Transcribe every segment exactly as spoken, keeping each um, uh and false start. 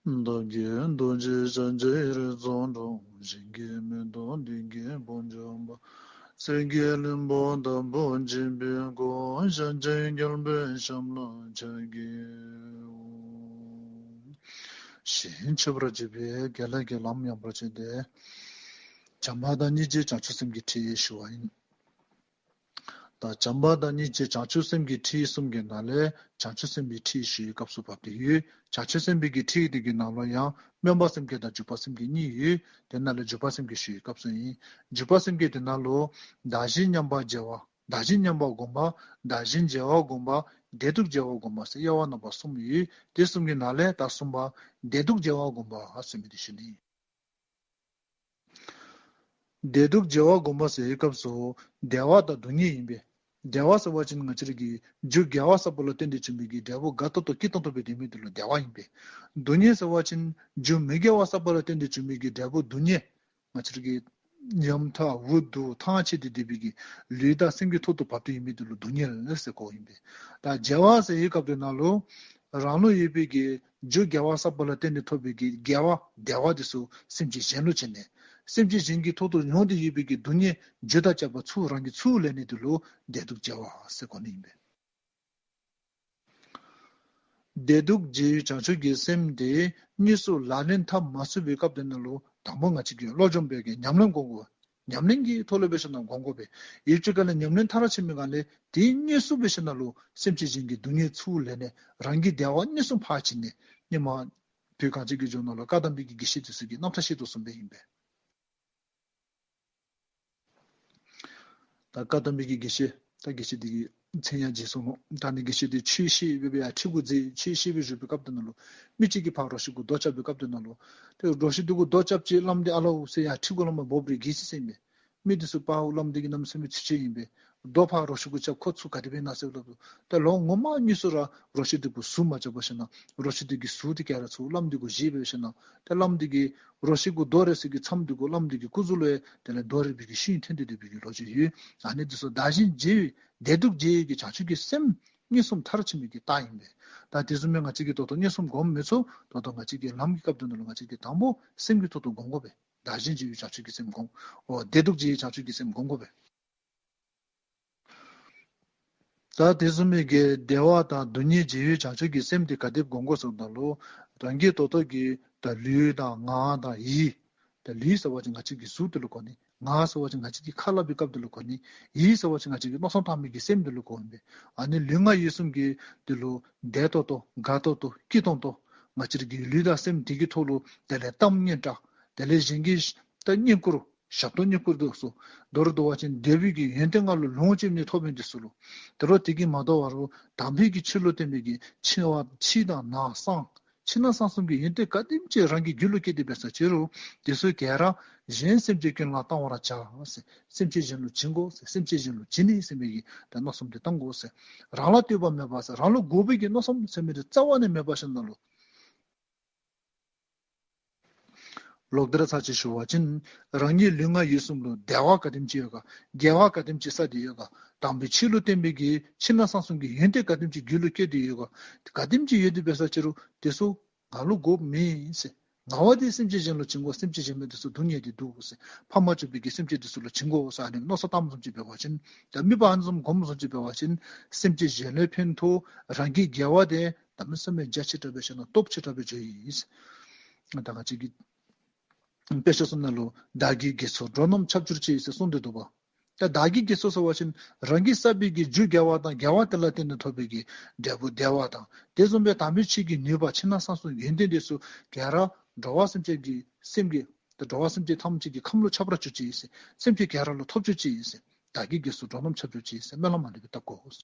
བདག་གིས་རྡོ་རྗེ་ཞལ་གྱི་རི་རྩེར་འགྲོ། ཞིང་གི་མེ་ཏོག་ལྡུམ་རའི་བུ་འཇོམས་པ། གསེར་གྱི་ལྷུན་པོ་ལྟ་བུར་བརྗིད་པའི་སྐུ། ཞལ་མཇལ་མགོན་པོའི་ཞབས་ལ་ཕྱག་འཚལ་ལོ། ཞེས་མཆོད་པར་བརྗོད་པའི་དགེ་ལེགས་ཀྱི་ལམ་ཡངས་པར་བྱས་ཏེ། བྱམས་པ་དང་སྙིང་རྗེ་བྱང་ཆུབ་སེམས་ཀྱི་ཁྲིད་ཞུ་བ་ཡིན། ད་བྱམས་པ་དང་སྙིང་རྗེ་བྱང་ཆུབ་སེམས་ཀྱི་ཁྲིད་གསུམ་གྱི་ནང་ལས་བྱང་ཆུབ་སེམས་དཔའི་ཁྲིད་ཞུ་བའི་སྐབས་སུ་བབས་ཏེ་ཡོད། བྱང་ཆུབ་སེམས་དཔའི་གི་ཁྲིད་དེ་གི་ནང་ལུ་ཡང་སྨོན་པ་སེམས་བསྐྱེད་དང་འཇུག་པ་སེམས་བསྐྱེད་གཉིས་ཡོད། དེ་ནང་ལས་འཇུག་པ་སེམས་བསྐྱེད་ཞུ་བའི་སྐབས་སུ་ཡིན། འཇུག་པ་སེམས་བསྐྱེད་དེ་ནང་ལུ་བདག་གཞན་མཉམ་པར་བརྗེ་བ། བདག་གཞན་མཉམ་པར་བསྒོམ་པ། བདག་གཞན་བརྗེ་བར་བསྒོམ་པ། བདེ་སྡུག་བརྗེ་བར་བསྒོམ་པ་ཟེར་དབྱེ་བ་རྣམ་པ་གསུམ་ཡོད། དེ་གསུམ་གྱི་ནང་ལས་ད་གསུམ་པ་བདེ་སྡུག་བརྗེ་བར་བསྒོམ་པ་ཟེར་མི་དེ་ཞུ་ནི། བདེ་སྡུག་བརྗེ་བར་བསྒོམ་པ་ཟེར་བའི་སྐབས་སུ་བདེ་བ་དང་སྡུག་བསྔལ་ཡིན་པས། བདེ་བ་ཟེར་བ་ཅིན་ང་བཅས་ར་གི་རྒྱུ་དགེ་བ་བསགས་པ་ལ་བརྟེན་ཏེ་བྱུང་བའི་གི་འབྲས་བུ་དགའ་ཏོག་ཏོ་སྐྱིད་ཏོང་ཏོ་སྦེ་སྡོད་མི་དེ་ལུ་བདེ་བ་ཡིན་པས། སྡུག་བསྔལ་ཟེར་བ་ཅིན་རྒྱུ་མི་དགེ་བ་བསགས་པ་ལ་བརྟེན་ཏེ་བྱུང་བའི་གི་འབྲས་བུ་སྡུག་བསྔལ། ང་བཅས་ར་གི་ཉམ་ཐག་འུ་སྡུག་ཐང་ཆད་དེ་སྡོད་པའི་གི་ལུས་དང་སེམས་ཀྱི་ཐོག་ཏུ་བབས་ཏེ་ཡོད་མི་དེ་ལུ་སྡུག་བསྔལ་ཟེར་གོཝ་ཨིན་པས། ད་བརྗེ་བ་ཟེར་བའི་སྐབས་དེ་ནང་ལུ་རང་ལུ་ཡོད་པའི་གི་རྒྱུ་དགེ་བ་བསགས་པ་ལ་བརྟེན་ཏེ་ཐོབ་པའི་གི་དགེ་བ་བདེ་བ་དེ་ཚུ་སེམས་ཅན་གཞན་ལུ་བྱིན་ནི། སེམས་ཅན་གཞན་གྱི་ཐོག་ཏུ་མྱོང་སྟེ་ཡོད་པའི་གི་སྡུག་བསྔལ་རྒྱུ་དང་བཅས་པ་ཚུར་རང་གིས་ཚུར་ལེན་ནི་དེ་ལུ་བདེ་སྡུག་བརྗེ་བ་ཟེར་གོ་ནི་ཨིན་པས། བདེ་སྡུག་བརྗེ་བའི་བྱང་ཆུབ་ཀྱི་སེམས་དེ་དངོས་སུ་ལག་ལེན་འཐབ་མ་ཚུགས་པའི་སྐབས་དེ་ནང་ལུ་དང་པོ་ང་བཅས་ཀྱིས་བློ་སྦྱོང་འབད་གི་ཉམས་ལེན་སྒོམ་དགོ། ཉམས་ལེན་གྱི་ཐོག་ལུ་འབད་ཞིན་ན་སྒོམ་དགོ་པས། ཡུདཔ་ཅིག་ཁ་ལས་ཉམས་ལེན་མཐར་ཕྱིན་མི་ག་ལས་དེ་དངོས་སུ་འབད་ཞིན་ན་ལུ་སེམས་ཅན་གཞན་གྱི་སྡུག་བསྔལ་ཚུར་ལེན་ནི། རང་གི་བདེ་བ་དངོས་སུ་ཕར་བྱིན་ནི། ཧེ་མ་བོད་གངས་ཅན་གྱི་ལྗོངས་ནང་ལུ་བཀའ་གདམས་པའི་གི་དགེ་བཤེས་དེ་ཚུ་གིས་རྣམ་ཐར་བཤད་དོ་བཟུམ་སྦེ་ཨིན་པས། ད་བཀའ་གདམས་པའི་གི་དགེ་བཤེས། ད་དགེ་བཤེས་དེ་གི་མཚན་ཡང་བརྗེད་སོ་ནུག། ད་ཨ་ནི་དགེ་བཤེས་དེ་ཆོས་བཤད་སྦེ་སྦེ་ཡར་ཁྲི་གུ་འཛེགས། ཆོས་བཤད་སྦེ་བཞུགས་པའི་སྐབས་དེ་ནང་ལུ་མི་ཅིག་གིས་ཕར་རོ་ཁྱི་གུ་རྡོ་རྐྱབ་པའི་སྐབས་དེ་ནང་ལུ་ཏེ་རོ་ཁྱི་དེ་གུ་རྡོ་རྐྱབ་ཅི་སླབ་སྟེ་ཨ་ལོ་ཟེར་ཡར་ཁྲི་གུ་ལས་མར་འབོ་སྦེ་གི་ཅི་ཟེར་ཨིན་པས། མི་དེ་ཚུ་ཕར་སླབ་སྟེ་གི་གནམ་མེད་ས་མེད་ཚུ་ཅིག་ཨིན་པས། རྡོ་ཕར་རོ་ཁྱི་གུ་རྐྱབ། ཁོ་ཚུ་ག་དེ་སྦེ་ཨིན་ན་ཟེར་སླབ་ད་ལོག་ངོ་མ་དངོས་སུ་ར་རོ་ཁྱི་དེ་གུ་ཟུག་མ་རྐྱབ་པར་ཞིན་ན་རོ་ཁྱི་དེ་གི་ཟུག་དེ་ག་ར་ཚུར་བླམ་དེ་གུ་བཞེས་སྦེ་ཞིན་ན་ཏེ་བླམ་དེ་གིས་རོ་ཁྱི་གུ་རྡོ་རེག་ས་གི་མཚམས་དེ་གུ་བླམ་དེ་གི་སྐུ་གཟུགས་ལུ་ཡང་དེ་ལས་རྡོ་རེག་པའི་གི་ཤིང་ཐོན་ཏེ་སྡོད་པའི་གི་ལོ་རྒྱུས་ཡོད། ཨ་ནི་དེ་ཚུ་བདག་གཞན་བརྗེ་བའི་བདེ་སྡུག་བརྗེ་བའི་གི་བྱང་ཆུབ་ཀྱི་སེམས་མངོན་སུམ་མཐར་ཕྱིན་པའི་གི་རྟགས་ཨིན་པས། ད་དེ་བཟུམ་མའི་ང་བཅས་ཀྱིས་ད་ལྟོ་མངོན་སུམ་སྒོམ་མི་ཚུགས། ད་ལྟོ་ང་བཅས་ཀྱིས་ལམ་གྱི་སྐབས་དེ་ནང་ལུ་ང་བཅས་ཀྱིས་དང་པོ་སེམས་ཀྱི་ཐོག་ཏུ་སྒོམ་དགོ་པས། བདག་གཞན་བརྗེ་བའི་བྱང་ཆུབ་ཀྱི་སེམས་སྒོམ། འོ་བདེ་སྡུག་བརྗེ་བའི་བྱང་ཆུབ་ཀྱི་སེམས་སྒོམ་དགོ་པས། ད་དེ་བཟུམ་མའི་གི་བདེ་བ་དང་སྡུག་བསྔལ་བརྗེ་བའི་བྱང་ཆུབ་ཀྱི་སེམས་དེ་ག་དེ་སྦེ་སྒོམ་དགོ་ཟེརཝ་ད་ལུ་རང་གི་ད་ལྟོ་གི་ད་ལུས་དང་ངག་དང་ཡིད། ད་ལུས་ཟེར་བ་ཅིན་ང་བཅས་ཀྱི་གཟུགས་དེ་ལུ་གོ་ནི། ངག་ཟེར་བ་ཅིན་ང་བཅས་ཀྱིས་ཁ་སླབ་པའི་སྐབས་དེ་ལུ་གོ་ནི། ཡིད་ཟེར་བ་ཅིན་ང་བཅས་ཀྱིས་མནོ་བསམ་བཏང་མི་གི་སེམས་དེ་ལུ་གོཝ་ཨིན་པས། ཨ་ནི་ལུས་ངག་ཡིད་གསུམ་གྱི་དེ་ལུ་བདེ་ཏོག་ཏོ་དགའ་ཏོག་ཏོ་སྐྱིད་ཏོང་ཏོ་ང་བཅས་ཀྱི་ལུས་དང་སེམས་དེ་གི་ཐོག་ལུ་དེ་ལས་གཏམ་སྙན་གྲགས། དེ་ལས་གཞན་གྱི་ད་བསྙེན་བཀུར། ཞབས་ཏོག་བསྙེན་བཀུར་དུ་སོ། མདོར་བསྡུ་བ་ཅིན་བདེ་བའི་གི་ཡོན་ཏན་ལྔ་ལུ་ལོངས་སྤྱོད་ནི་ཐོབ་པའི་དུས་སུ་ལུ། དེ་ལུ་དེ་གིས་མ་དོ་བར་དམ་པའི་གི་ཆོས་ལུ་བརྟེན་པའི་གི་འཆི་བ་འཆི་དང་ན་སངས། འཆི་ན་སངས་གསུམ་གྱི་ཡོན་ཏན་ག་དེམ་ཅིག་རང་གི་རྒྱུད་ལུ་སྐྱེས་ཏེ་འབད་ས་ཅི་རུང་དེ་ཚུ་ག་ར་གཞན་སེམས་ཅན་ཀུན་ལ་གཏང་བར་བྱ་ཟེར། སེམས་ཅན་གཞན་ལུ་བྱིན་དགོ་ཟེར། སེམས་ཅན་གཞན་ལུ་བྱིན་ནི་ཟེར་མི་གི་ད་མནོ་བསམ་དེ་བཏང་དགོ་ཟེར། རང་ལ་ལྟོས་པ་མེད་པ་ཟེར། རང་ལུ་དགོ་པའི་གི་མནོ་བསམ་ཟེར་མི་དེ་རྩ་བ་ནས་མེད་པར་ཞིན་ན་ལུ། ལོག་སྟེ་ར་ཚར་གཅིག་ཞུ་བ་ཅིན་རང་ཉིད་ལུས་ངག་ཡིད་གསུམ་ལུ་བདེ་བ་ག་དེམ་ཅིག་ཡོད་ག། དགེ་བ་ག་དེམ་ཅིག་བསགས་ཏེ་ཡོད་ག། དམ་པའི་ཆོས་ལུ་བརྟེན་པའི་གི་འཆི་ན་སངས་གསུམ་གྱི་ཡོན་ཏན་ག་དེམ་ཅིག་རྒྱུད་ལུ་སྐྱེས་ཏེ་ཡོད་ག། ག་དེམ་ཅིག་ཡོད་དེ་འབད་ས་ཅི་རུང་དེ་ཚུ་ང་ལུ་དགོཔ་མེད་ཟེར། ང་བ་དེ་སེམས་ཅན་གཞན་ལུ་བྱིན་དགོ། སེམས་ཅན་གཞན་མི་དེ་ཚུ་སྡུག་བསྔལ་ཏེ་འདུག་ཟེར། ཕ་མ་གཅིག་པའི་གི་སེམས་ཅན་དེ་ཚུ་ལུ་བྱིན་དགོ་ཟེར་ཨ་ནི་མནོ་བསམ་བཏངམ་བཟུམ་ཅིག་འབད་བ་ཅིན་ད་དམིགས་པ་ཨ་ནི་བཟུམ་སྒོམ་བཟུམ་ཅིག་འབད་བ་ཅིན་སེམས་ཅན་གཞན་ལུ་ཕན་ཐོགས། རང་གི་དགེ་བ་དེ་གནམ་མེད་ས་མེད་རྒྱ་ཆེ་དྲགས་སྦེ་ཞིན་ན་སྟོབས་ཆེ་དྲགས་སྦེ་འགྱོཝ་ཨིན། ད་ང་བཅས་ཀྱི་དཔེ་ཆ་ཚུ་ནང་ལུ་བདག་གིས་དགེ་ཚུལ་འགྲོ་རྣམས་ཁྱབ་བསྒྱུར་ཅིག་ཟེར་གསུངས་ཏེ་འདུག་པ། ད་བདག་གིས་དགེ་ཚུལ་ཟེར་བ་ཅིན་རང་གིས་བསགས་པའི་གི་རྒྱུ་དགེ་བ་དང་དགེ་བ་དེ་ལ་བརྟེན་ནས་ཐོབ་པའི་གི་འབྲས་བུ་བདེ་བ་དང་དེ་བཟུམ་སྦེ་དམ་པའི་ཆོས་ཀྱི་ནུས་པ་འཆི་ན་སངས་གསུམ་ཡོན་ཏན་དེ་ཚུ་ག་ར་འགྲོ་བ་སེམས་ཅན་གྱི་སེམས་ཀྱི་ད་འགྲོ་བ་སེམས་ཅན་ཐམས་ཅད་ཀྱི་ཁམས་ལུ་ཁྱབ་པར་གྱུར་ཅིག་ཟེར། སེམས་ཅན་ག་ར་ལུ་ཐོབ་གྱུར་ཅིག་ཟེར། བདག་གིས་དགེ་ཚུལ་འགྲོ་རྣམས་ཁྱབ་བསྒྱུར་ཅིག་ཟེར་སྨོན་ལམ་ཨ་ནི་སྦེ་བཏབ་དགོ།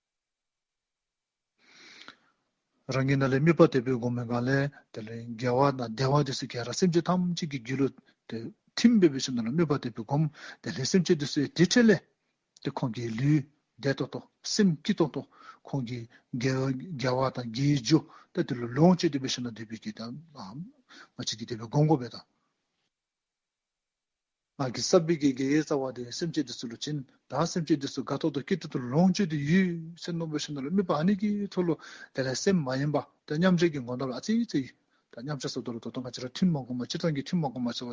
རང་གི་ནང་ལས་དམིགས་པ་དེ་སྦེ་སྒོམ་མི་ག་ལས་དེ་ལས་དགེ་བ་དང་བདེ་བ་དེ་ཚུ་ག་ར་སེམས་ཅན་ཐམས་ཅད་ཀྱི་རྒྱུད་ལུ་ཏེ་ཐིམ་སྦེ་འབད་ཞིན་ན་ལུ་དམིགས་པ་དེ་སྦེ་སྒོམ། དེ་ལས་སེམས་ཅན་དེ་ཚུ་དེ་འཕྲལ་ལས་ཏེ་ཁོང་གི་ལུས་བདེ་ཏོག་ཏོ་སེམས་སྐྱིད་ཏོང་ཏོ་ཁོང་གི་དགེ་དགེ་བ་དང་དགེ་བའི་རྒྱུ་ད་དེ་ལུ་ལོངས་སྤྱོད་དེ་འབད་ཞིན་ན་དེ་སྦེ་གི་ད་ང་བཅས་ཀྱིས་དེ་སྦེ་སྒོམ་དགོ་པས་ད། ང་གིས་བསགས་པའི་གི་དགེ་བའི་རྩ་བ་དེ་སེམས་ཅན་དེ་ཚུ་ལུ་བྱིན། ད་སེམས་ཅན་དེ་ཚུ་དགའ་ཏོག་ཏོ་སྐྱིད་ཏོག་ཏོ་ལོངས་སྤྱོད་དེ་ཡོད་ཟེར་མནོ་འབད་ཞིན་ན་ལུ་དམིགས་པ་ཨ་ནི་གི་ཐོག་ལུ་དེ་ལས་སེམས་མ་ཡེངས་པར་ད་མཉམ་རྗེས་ཀྱི་ངོ་ནང་ལུ་ཨ་ཙི་ཙི་ད་ མཉམ་བཞག་ཟེརཝ་ད་ལུ་ད་ལྟོ་ང་བཅས་ར་ཐུན་མ་གོམས་པར་སྤྱིར་བཏང་གི་ཐུན་མ་གོམས་པར་ཟེརཝ་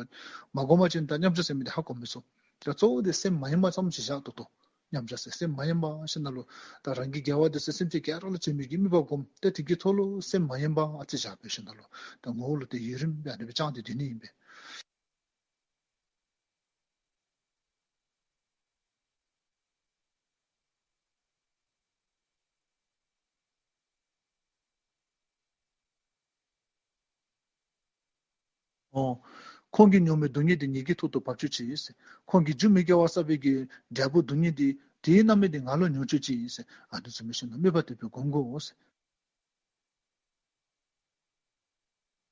མ་གོམས་པ་ཅིན་ད་མཉམ་བཞག་ཟེར་མི་འདི་ཧ་གོ་མི་ཚུགས། ད་གཙོ་བོ་འདི་སེམས་མ་ཡེངས་པ་ཙམ་ཅིག་བཞག་ད་ལྟོ། མཉམ་བཞག་ཟེར་སེམས་མ་ཡེངས་པ་ཟེརཝ་ད་ལུ་ད་རང་གི་དགེ་བ་འདི་ཚུ་སེམས་ཅན་ག་ར་ལུ་བྱིན་མི་གི་དམིགས་པ་བསྒོམ་སྟེ་དེ་གི་ཐོག་ལུ་སེམས་མ་ཡེངས་པ་ཨ་ཙི་བཞག་འབད་ཞིནམ་ད་ལུ་ད་ངོ་བོ་ལུ་ཏེ་ཡུན་རིངམོ་སྦེ་ཨ་ནི་སྦེ་བཅང་སྟེ་སྡོད་ནི་ཨིན་པས། ཨོ། ཁོང་གིས་མྱོང་མི་སྡུག་བསྔལ་འདི་ངེ་གི་ཐོག་ཏུ་འབབ་བཅུག་ཅིག་ཟེར། ཁོང་གིས་རྒྱུ་མི་དགེ་བ་བསགས་པའི་གི་འབྲས་བུ་སྡུག་བསྔལ་འདི་དེའི་རྣམ་སྨིན་འདི་ང་ལུ་མྱོང་བཅུག་ཅིག་ཟེར། ཨ་ནི་བཟུམ་སྦེ་ཞིནམ་ལས་དམིགས་པ་དེ་སྦེ་སྒོམ་དགོ་ཟེར།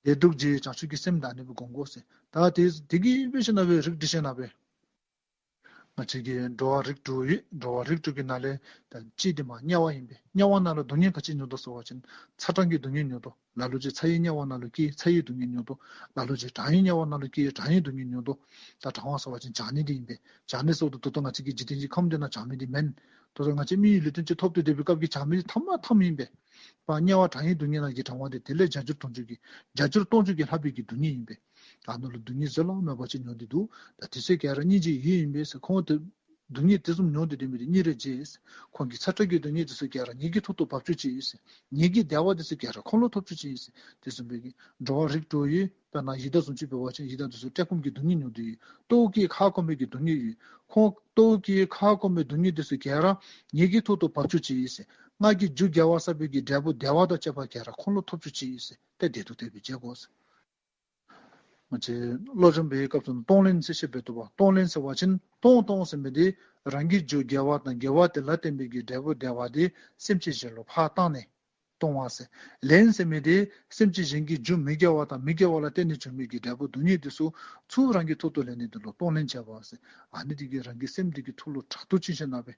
བདེ་སྡུག་བརྗེད་བྱང་ཆུབ་ཀྱི་སེམས་དང་ཨ་ནི་སྦེ་སྒོམ་དགོ་ཟེར། ད་དེ་དེ་གིས་འབད་ཞིནམ་ལས་རིགས་འགྲེ་ཞིནམ་ལས་ང་བཅས་ཀྱི་འགྲོ་བ་རིགས་དྲུག་ཡོད། འགྲོ་བ་རིགས་དྲུག་གི་ནང་ལས་ད་གཅིག་འདི་མ་དམྱལ་བ་ཨིན་པས། དམྱལ་བ་ནང་ལུ་སྡུག་བསྔལ་ག་ཅི་མྱོང་དོ་ཟེར་བ་ཅིན་ཚ་གྲང་གི་སྡུག་བསྔལ་མྱོང་དོ། ལ་ལུ་ཅིག་ཚ་བའི་དམྱལ་བ་ནང་ལུ་སྐྱེ་ཚ་བའི་སྡུག་བསྔལ་མྱོང་དོ། ལ་ལུ་ཅིག་གྲང་བའི་དམྱལ་བ་ནང་ལུ་སྐྱེ་གྲང་བའི་སྡུག་བསྔལ་མྱོང་དོ། ད་གྲང་བ་ཟེར་བ་ཅིན་གྲང་ནི་འདི་ཨིན་པས། གྲང་ནི་ཟེརཝ་ད་ད་ལྟོ་ང་བཅས་ཀྱི་འཇིག་རྟེན་གྱི་ཁམས་འདི་ནང་གྲང་མི་འདི་མེན། ད་ལྟོ་ང་བཅས་མི་ཡི་ལུས་རྟེན་ཅིག་ཐོབ་སྟེ་སྡོད་པའི་སྐབས་ཀྱི་གྲང་མི་འདི་ཐ་མ་ཐ་མ་ཨིན་པས། པ་དམྱལ་བ་གྲང་བའི་སྡུག་བསྔལ་ནང་གི་གྲང་བ་འདི་དེ་ལས་བརྒྱ་འགྱུར་སྟོང་འགྱུར་གྱི་བརྒྱ་འགྱུར་སྟོང་འགྱུར་གྱིས་ལྷག་པའི་གི་སྡུག་བསྔལ་ཨིན་པས། ཨ་ནཱ་ལུ་སྡུག་བསྔལ་བཟོད་གླགས་མེད་པ་ཅིག་མྱོང་སྟེ་འདུག། ད་དེ་ཚུ་ག་ར་སྙིང་རྗེའི་ཡུལ་ཨིན་པས་ཟེར། ཁོང་དེ་སྡུག་བསྔལ་དེ་བཟུམ་མྱོང་སྟེ་སྡོད་མི་དེ་སྙིང་རེ་རྗེ་ཟེར། ཁོང་གི་ཚ་གྲང་གི་སྡུག་བསྔལ་དེ་ཚུ་ག་ར་ངེ་གི་ཐོག་ཏུ་འབབ་བཅུག་ཅིག་ཟེར། ངེ་གི་བདེ་བ་དེ་ཚུ་ག་ར་ཁོང་ལུ་ཐོབ་བཅུག་ཅིག་ཟེར། དེ་བཟུམ་སྦེ་གི་འགྲོ་བ་རིགས་དྲུག་ཡོད། དཔེར་ན་ཡི་དྭགས་བཟུམ་ཅིག་འབད་བ་ཅིན་ཡི་དྭགས་དེ་ཚུ་བཀྲེས་སྐོམ་གྱི་སྡུག་བསྔལ་མྱོང་སྟེ་ཡོད། ལྟོཝ་བཀྱེས་ཁ་སྐོམ་པའི་གི་སྡུག་བསྔལ་ཡོད། ཁོང་ལྟོཝ་བཀྱེས་ཁ་སྐོམ་པའི་སྡུག་བསྔལ་དེ་ཚུ་ག་ར་ངེ་གི་ཐོག་ཏུ་འབབ་བཅུག་ཅིག་ཟེར། ང་གིས་རྒྱུ་དགེ་བ་བསགས་པའི་གི་འབྲས་བུ་བདེ་བ་དང་བཅས་པ་ག་ར་ཁོང་ལུ་ཐོབ་བཅུག་ཅིག་ཟེར། ཏེ་བདེ་སྡུག་དེ་སྦེ་འབྱེད་དགོ་ཟེར། ང་བཅས་སློབ་སྦྱོང་འབད་བའི་སྐབས་སུ་གཏོང་ལེན་ཟེར་བཤད་འབད་དོ་བ། གཏོང་ལེན་ཟེར་བ་ཅིན་གཏོང་གཏོང་ཟེར་མི་དེ་རང་གི་རྒྱུ་དགེ་བ་དང་དགེ་བ་དེ་ལ་བརྟེན་པའི་གི་འབྲས་བུ་བདེ་བ་དེ་སེམས་ཅན་གཞན་ལུ་ཕར་བཏང་ནི་གཏོང་བ་ཟེར། ལེན་ཟེར་མི་དེ་སེམས་ཅན་གཞན་གྱི་རྒྱུ་མི་དགེ་བ་དང་མི་དགེ་བ་ལ་བརྟེན་ནས་བྱུང་མི་གི་འབྲས་བུ་སྡུག་བསྔལ་དེ་ཚུ་ཚུར་རང་གི་ཐོག་ཏུ་ལེན་ནི་དེ་ལུ་གཏོང་ལེན་བྱ་བ་ཟེར། ཨ་ནི་དེ་གིས་རང་གི་སེམས་དེ་གི་ཐོག་ལུ་དྲག་ཏུ་བྱིན་ཞིནམ་ལས་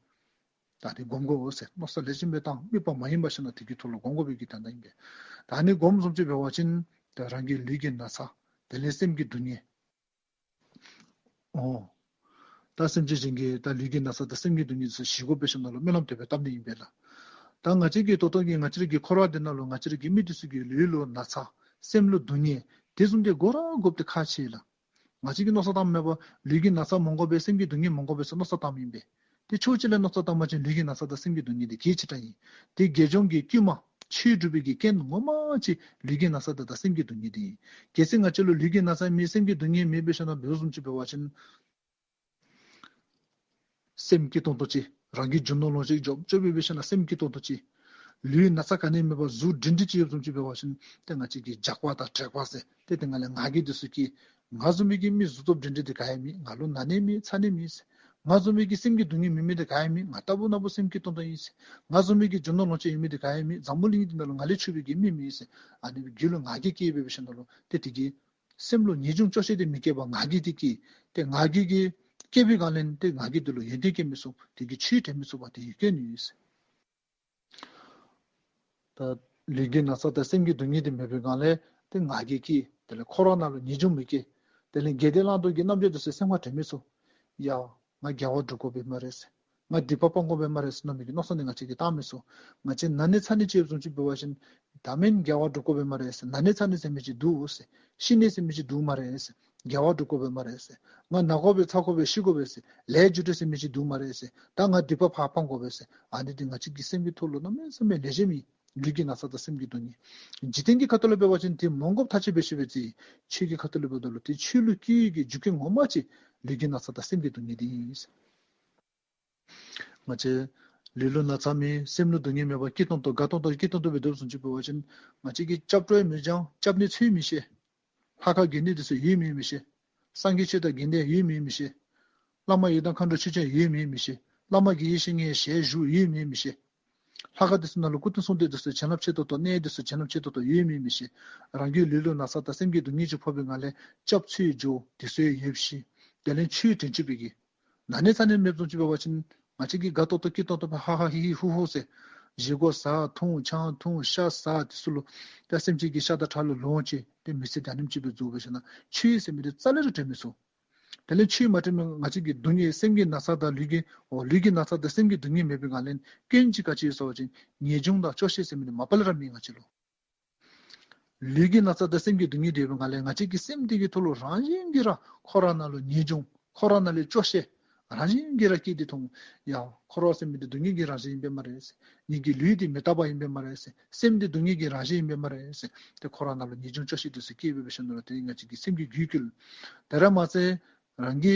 ད་དེ་སྒོམ་དགོ་ཟེར། མནོ་བསམ་ལེགས་ཤོམ་སྦེ་བཏང་། དམིགས་པ་མ་ཡེངས་པར་ཞིནམ་ལས་དེ་གི་ཐོག་ལུ་སྒོམ་དགོ་པའི་གི་དོན་དག་ཨིན་པས། ད་ཨ་ནི་སྒོམ་བཟུམ་ཅིག་འབད་བ་ཅིན་ད་རང་གི་ལུས་ཀྱི་ན་ཚ་དེ་ལས་སེམས་ཀྱི་སྡུག་བསྔལ། ཨོ། ད་སེམས་ཅན་གཞན་གྱི་ད་ལུས་ཀྱི་ན་ཚ་དང་སེམས་ཀྱི་སྡུག་བསྔལ་དེ་ཚུ་ཞི་དགོ་པའི་ཞིནམ་ལས་སྨོན་ལམ་དེ་སྦེ་བཏབ་ནི་ཨིན་པས་ལགས། ད་ང་བཅས་ཀྱི་ད་ལྟོ་གི་ང་བཅས་ར་གི་འཁོར་བ་འདི་ནང་ལུ་ང་བཅས་ར་གི་མི་དེ་ཚུ་གི་ལུས་ལུ་ན་ཚ་སེམས་ལུ་སྡུག་བསྔལ་དེ་བཟུམ་དེ་དགོ་ར་དགོཔ་དེ་ཁག་ཆེ་ལགས། ང་བཅས་ཀྱིས་མནོ་བསམ་བཏངམ་མེན་པར་ལུས་ཀྱི་ན་ཚ་མི་དགོ་པས་སེམས་ཀྱི་སྡུག་བསྔལ་མི་དགོ་པས་ཟེར་མནོ་བསམ་བཏངམ་ཨིན་པས། དེ་ཕྱོགས་གཅིག་ལས་མནོ་བསམ་བཏང་པ་ཅིན་ལུས་ཀྱི་ན་ཚ་དང་སེམས་ཀྱི་སྡུག་བསྔལ་དེ་གལ་ཆེ་དྲགས་ཨིན། དེ་དགེ་སྦྱོང་གི་དཀྱུས་མ་ཆོས་སྒྲུབ་པའི་གི་རྐྱེན་ངོ་མ་ཅིག་ལུས་ཀྱི་ན་ཚ་དང་ད་སེམས་ཀྱི་སྡུག་བསྔལ་དེ་ཨིན། གལ་སྲིད་ང་བཅས་ལུ་ལུས་ཀྱི་ན་ཚ་མེད་སེམས་ཀྱི་སྡུག་བསྔལ་མེད་པའི་ཞིནམ་ལས་འབད་བཟུམ་ཅིག་འབད་བ་ཅིན་སེམས་སྐྱིད་ཏོང་ཏོ་ཅིག་རང་གི་རྒྱུ་ནོར་ལོངས་སྤྱོད་འཇོམས་འཇོམས་སྦེ་འབད་ཞིནམ་ལས་སེམས་སྐྱིད་ཏོང་ཏོ་ཅིག་ལུས་ན་ཚ་ག་ནི་མེད་པར་གཟུགས་སྒྲིང་སྒྲིང་ཅིག་ཡོདཔ་བཟུམ་ཅིག་འབད་བ་ཅིན་ཏེ་ང་བཅས་ཀྱི་རྒྱགས་པ་དང་དྲེགས་པ་ཟེར་ཏེ་དེ་ནང་ལས་ང་རྒྱལ་དེ་ཚུ་སྐྱེ། ང་བཟུམ་མའི་གི་མི་གཟུགས་སྟོབས་སྒྲིང་སྒྲིང་དེ་ག་ཡང་མེད། ང་ལུ་ན་ནི་མེད་ཚ་ནི་མེད་ཟེར། ང་བཟུམ་མའི་གི་སེམས་ཀྱི་སྡུག་བསྔལ་མེད་མི་དེ་ག་ཡང་མེད། ང་ལྟ་བུ་ན་བུ་སེམས་སྐྱིད་ཏོང་ཏོ་ཨིན་ཟེར། ང་བཟུམ་མའི་གི་རྒྱུ་ནོར་ལོངས་སྤྱོད་ཡོད་མི་དེ་ག་ཡང་མེད། འཛམ་བུ་གླིང་འདི་ནང་ལུ་ང་ལས་ཕྱུག་པའི་གི་མི་མེད་ཟེར། ཨ་ནི་སྦེ་རྒྱུད་ལུ་ང་རྒྱལ་སྐྱེ་སྦེ་འབད་ཞིནམ་ལས་ཏེ་དེ་གིས་སེམས་ལུ་ངེས་འབྱུང་སྐྱོ་ཤས་དེ་མི་སྐྱེ་བར་ང་རྒྱལ་དེ་སྐྱེ། ཏེ་ང་རྒྱལ་གྱིས་སྐྱེ་བའི་སྒང་ལས་ཏེ་ང་རྒྱལ་དེ་ལུ་ཡོན་ཏན་སྐྱེ་མི་ཚུགས། དེ་གིས་ཆོས་འགྲན་མི་ཚུགས་པར་དེ་གིས་སྐྱེ་ནི་ཨིན་ཟེར། ད་ལུས་ཀྱི་ན་ཚ་དང་སེམས་ཀྱི་སྡུག་བསྔལ་དེ་མེད་པའི་སྒང་ལས་ཏེ་ང་རྒྱལ་སྐྱེ། དེ་ལས་འཁོར་བ་ནང་ལུ་ངེས་འབྱུང་མི་སྐྱེ། དེ་ལས་དགེ་སྡིག་བླང་དོར་གྱི་རྣམ་འགྱུར་དེ་ཚུ་སེམས་ཁར་དྲན་མི་ཚུགས། ཡ་ང་དགེ་བ་སྒྲུབ་དགོ་པས་སྨ་རེ་ཟེར། ང་སྡིག་པ་སྤང་དགོ་པས་སྨ་རེ་ཟེར་མནོ་མི་གི་མནོ་བསམ་དེ་ང་བཅས་ཀྱིས་བཏང་མི་ཚུགས། ང་བཅས་ན་ནི་ཚ་ནི་ཅིག་ཡོདཔ་བཟུམ་ཅིག་འབད་བ་ཅིན་ད་མེན་དགེ་བ་སྒྲུབ་དགོ་པས་སྨ་རེ་ཟེར། ན་ནི་ཚ་ནི་ཟེར་མི་ཅིག་འདུག་ཟེར། ཤི་ནི་ཟེར་མི་ཅིག་འདུག་སྨ་རེ་ཟེར། དགེ་བ་སྒྲུབ་དགོ་པས་སྨ་རེ་ཟེར། ང་ན་དགོ་པས་ཚ་དགོ་པས་ཤི་དགོ་པས་ཟེར། ལས་རྒྱུ་འབྲས་ཟེར་མི་ཅིག་འདུག་སྨ་རེ་ཟེར། ད་ང་སྡིག་པ་ཕར་སྤང་དགོ་པས་ཟེར། ཨ་ནི་དེ་ང་བཅས་ཀྱི་སེམས་ཀྱི་ཐོག་ལུ་གནམ་མེད་ས་མེད་ལེགས་ཤོམ་ཨིན། ལུས་ཀྱི་ན་ཚ་དང་སེམས་ཀྱི་སྡུག་བསྔལ། འཇིག་རྟེན་གྱི་ཁ་ཐུག་ལུ་འབད་བ་ཅིན་དེ་མི་དགོཔ་ཐག་ཆོད་པའི་ཤེས་པའི་ཚེ་ཆོས་ཀྱི་ཁ་ཐུག་ལུ་འབདཝ་ད་ལུ་ཏེ་ཆོས་ལུ་སྐྱེ་བའི་གི་རྒྱུ་རྐྱེན་ངོ་མ་ཅིག་ལུས་ཀྱི་ན་ཚ་དང་སེམས་ཀྱི་སྡུག་བསྔལ་དེ་ཨིན། ང་བཅས་ལུས་ལུ་ན་ཚ་མེད་སེམས་ལུ་སྡུག་བསྔལ་མེད་པར་སྐྱིད་ཏོང་ཏོ་དགའ་ཏོང་ཏོ་སྐྱིད་ཏོང་ཏོ་སྦེ་སྡོད་བཟུམ་ཅིག་འབད་བ་ཅིན་ང་བཅས་ཀྱིས་སྐྱབས་འགྲོ་ཡང་མི་འབྱང་། སྐྱབས་གནས་འཚོལ་མི་ཤེས། ལྷ་ཁང་དགོན་སྡེ་དེ་ཚུ་ཡོད་མེད་མི་ཤེས། སངས་རྒྱས་ཆོས་དང་དགེ་འདུན་ཡོད་མེད་མི་ཤེས། བླ་མ་ཡི་དམ་མཁའ་འགྲོ་ཆོས་སྐྱོང་ཡོད་མེད་མི་ཤེས། བླ་མ་དགེ་བའི་བཤེས་གཉེན་ཞལ་བཞུགས་ཡོད་མེད་མི་ཤེས། ལྷ་ཁང་དེ་ཚུ་ནང་ལུ་སྐུ་རྟེན་གསུང་རྟེན་དེ་ཚུ་བྱིན་རླབས་ཆེ་ཏོག་ཏོ་གནས་དེ་ཚུ་བྱིན་རླབས་ཆེ་ཏོག་ཏོ་ཡོད་མེད་མི་ཤེས། རང་གི་ལུས་ལུ་ན་ཚ་དང་སེམས་ཀྱི་སྡུག་བསྔལ་ཅིག་ཕོག་པའི་སྒང་ལས་སྐྱབས་འཚོལ་འགྱོ་དེ་ཚུ་ཡང་ཡོད་མི་ཤེས། དེ་ལས་ཆོས་དྲན་བཅུག་པའི་གི་ན་ནི་ཚ་ནི་མེདཔ་བཟུམ་ཅིག་འབད་བ་ཅིན་ང་བཅས་ཀྱིས་དགའ་ཏོག་ཏོ་སྐྱིད་ཏོང་ཏོ་སྦེ་ཧ་ཧ་ཧི་ཧི་ཧུ་ཧུ་ཟེར་བཞེས་སྒོ་ཟ་འཐུང་ཆང་འཐུང་ཤ་ཟ་དེ་ཚུ་ལུ་ད་སེམས་ཅན་གྱི་ཤ་དང་ཁྲག་ལུ་ལོངས་སྤྱོད་དེ་མི་ཚེ་ད་ནེམ་ཅིག་སྦེ་འཛུལ་བའི་ཤུལ་ན་ཆོས་ཟེར་མི་དེ་རྩ་ལས་ར་དྲན་མི་ཚུགས། དེ་ལས་ཆོས་མ་དྲན་མི་ང་བཅས་ཀྱི་སྡུག་བསྔལ་སེམས་ཀྱི་ན་ཚ་དང་ལུས་ཀྱི་ཨོ་ལུས་ཀྱི་ན་ཚ་དང་སེམས་ཀྱི་སྡུག་བསྔལ་མེད་པའི་སྒང་ལས་སྐྱོན་ཅིག་ག་ཅི་ཡོད་ཟེར་བ་ཅིན་ངེས་འབྱུང་དང་སྐྱོ་ཤས་ཟེར་མི་དེ་མ་པ་ལས་ར་མེད་ང་བཅས་ལུ། ལུས་ཀྱི་ན་ཚ་དང་སེམས་ཀྱི་སྡུག་བསྔལ་དེ་ཡོད་པའི་ངང་ལས་ང་བཅས་ཀྱི་སེམས་དེ་གི་ཐོག་ལུ་རང་བཞིན་གྱིས་ར་འཁོར་བ་ནང་ལུ་ངེས་འབྱུང་འཁོར་བ་ནང་ལས་སྐྱོ་ཤས་རང་བཞིན་གྱིས་ར་སྐྱེས་ཏེ་མཐོང་། ཡ་འཁོར་བ་ཟེར་མི་དེ་སྡུག་བསྔལ་གྱི་རང་བཞིན་ཨིན་པས་སྨ་རེ་ཟེར། ངེ་གི་ལུས་དེ་མི་རྟག་པ་ཨིན་པས་སྨ་རེ་ཟེར། སེམས་དེ་སྡུག་བསྔལ་གྱི་རང་བཞིན་ཨིན་པས་སྨ་རེ་ཟེར། ཏེ་འཁོར་བ་ནང་ལུ་ངེས་འབྱུང་སྐྱོ་ཤས་དེ་ཚུ་སྐྱེ་བའི་ཤུལ་ལུ་ཏེ་ང་བཅས་ཀྱི་སེམས་ཀྱི་རྒྱུད་བསྐུལ། དེ་ར་མ་ཚད་རང་གི་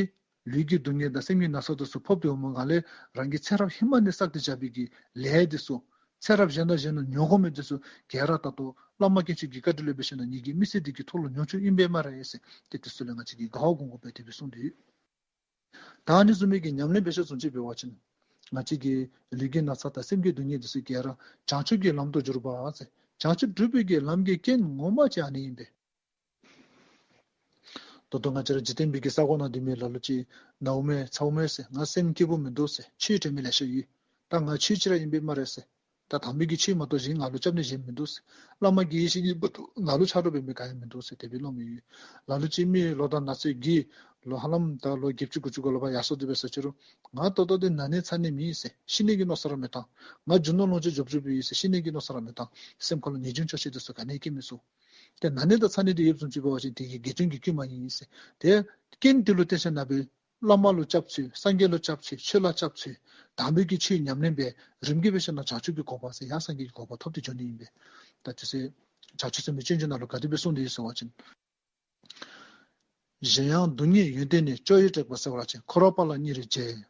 ལུས་ཀྱི་སྡུག་བསྔལ་དང་སེམས་ཀྱི་ན་ཚ་དེ་ཚུ་ཕོག་སྟེ་འོང་པའི་ངང་ལས་རང་གི་ཚེ་རབས་ཧེ་མ་ནས་བསགས་ཏེ་བཞག་པའི་གི་ལས་དེ་ཚུ་ཚེ་རབས་གཞན་དང་གཞན་ལུ་མྱོང་དགོ་མི་དེ་ཚུ་ག་ར་ད་ལྟོ་བླ་མ་མཁན་ཆེན་གྱི་བཀའ་དྲིན་ལས་འབད་ཞིནམ་ལས་ངེ་གི་མི་ཚེ་འདི་གི་ཐོག་ལུ་མྱོང་བཅུག་ཨིན་པས་སྨ་རེ་ཟེར། ཏེ་དེ་ཚུ་ལུ་ང་བཅས་ཀྱིས་དགའ་བ་སྒོམ་དགོ་པས། དེ་སྦེ་གསུངས་ཏེ་ཡོད། ད་ཨ་ནི་བཟུམ་མའི་གི་ཉམས་ལེན་འབད་ཤུལ་བཟུམ་ཅིག་འབད་བ་ཅིན་ང་བཅས་ཀྱི་ལུས་ཀྱི་ན་ཚ་དང་སེམས་ཀྱི་སྡུག་བསྔལ་དེ་ཚུ་ག་ར་བྱང་ཆུབ་ཀྱི་ལམ་དུ་བསྒྱུར་བ་ཟེར། བྱང་ཆུབ་སྒྲུབ་པའི་གི་ལམ་གྱི་རྐྱེན་ངོ་མ་ཅིག་ཨ་ནི་ཨིན་པས། ད་ལྟོ་ང་བཅས་ར་འཇིག་རྟེན་པའི་གི་ས་གོ་ནང་སྡོད་མི་ལ་ལུ་ཅིག་ནཝ་མས་ཚཝ་མས་ཟེར། ང་སེམས་སྐྱིད་པོ་མིན་འདུག་ཟེར། ཆོས་དྲན་མི་ལེ་ཤ་ཡོད། ད་ང་ཆོས་ཅིག་ར་ཨིན་པས་སྨ་རེ་ཟེར། ད་དམ་པའི་གི་ཆོས་མ་གཏོགས་གཞན་ང་ལུ་སྐྱབས་གནས་གཞན་མིན་འདུག་ཟེར། བླ་མ་དགེ་བའི་བཤེས་གཉེན་མ་གཏོགས་ང་ལུ་ཆ་རོགས་འབད་མི་ག་ཡང་མིན་འདུག་ཟེར། དེ་སྦེ་སླབ་མི་ཡོད། ལ་ལུ་ཅིག་མི་ལོ་དང་ན་ཚོད་ཀྱིས་ལོ་ཧ་ལམ་ད་ལོ་བརྒྱད་ཅུ་དགུ་བཅུ་གུ་ལུ་ཕར་ཡར་སོང་སྟེ་འབད་ས་ཅིག་རུང་ང་ད་ལྟོ་འདི་ན་ནི་ཚ་ནི་མེད་ཟེར། ཤི་ནི་གི་མནོ་བསམ་ར་མི་བཏང་། ང་རྒྱུ་ནོར་ལོངས་སྤྱོད་འབྱོར་འབྱོར་སྦེ་ཡོད་ཟེར། ཤི་ནི་གི་མནོ་བསམ་ར་མི་བཏང་། སེམས་ཁ་ལུ་ངེས་འབྱུང་སྐྱོ་ཤས་དེ་ཚུ་ག་ནི་སྐྱེ་མི་ཚུགས། ཏེ་ན་ནི་དང་ཚ་ནི་དེ་ཡོདཔ་བཟུམ་ཅིག་འབད་བ་ཅིན་དེ་གི་དགེ་སྐྱོན་གྱི་རྐྱེན་མ་ཨིན་ཟེར། ཏེ་རྐྱེན་དེ་ལུ་བརྟེན་ཞིནམ་ལས་བླ་མ་ལུ་སྐྱབས་བཅོལ། སངས་རྒྱས་ལུ་སྐྱབས་བཅོལ། ཆོས་ལ་སྐྱབས་བཅོལ། དམ་པའི་གི་ཆོས་ཉམས་ལེན་འབད། རིམ་གྱིས་འབད་ཞིནམ་ལས་བྱང་ཆུབ་ཀྱི་གོ་འཕང་ཟེར་ཡང་སངས་རྒྱས་ཀྱི་གོ་འཕང་ཐོབ་སྟེ་འགྱོ་ནི་ཨིན་པས། ད་དེ་ཚེ་བྱང་ཆུབ་སེམས་དཔའི་སྤྱོད་འཇུག་ནང་ལུ་ག་དེ་སྦེ་གསུངས་ཏེ་ཡོད་ཟེར་བ་ཅིན། གཞན་ཡང་སྡུག་བསྔལ་ཡོན་ཏན་ནི། སྐྱོ་ཡི་དྲེགས་པ་སེལ་བར་བྱེད། འཁོར་བ་དཔག་ལ་སྙིང་རེ་རྗེ།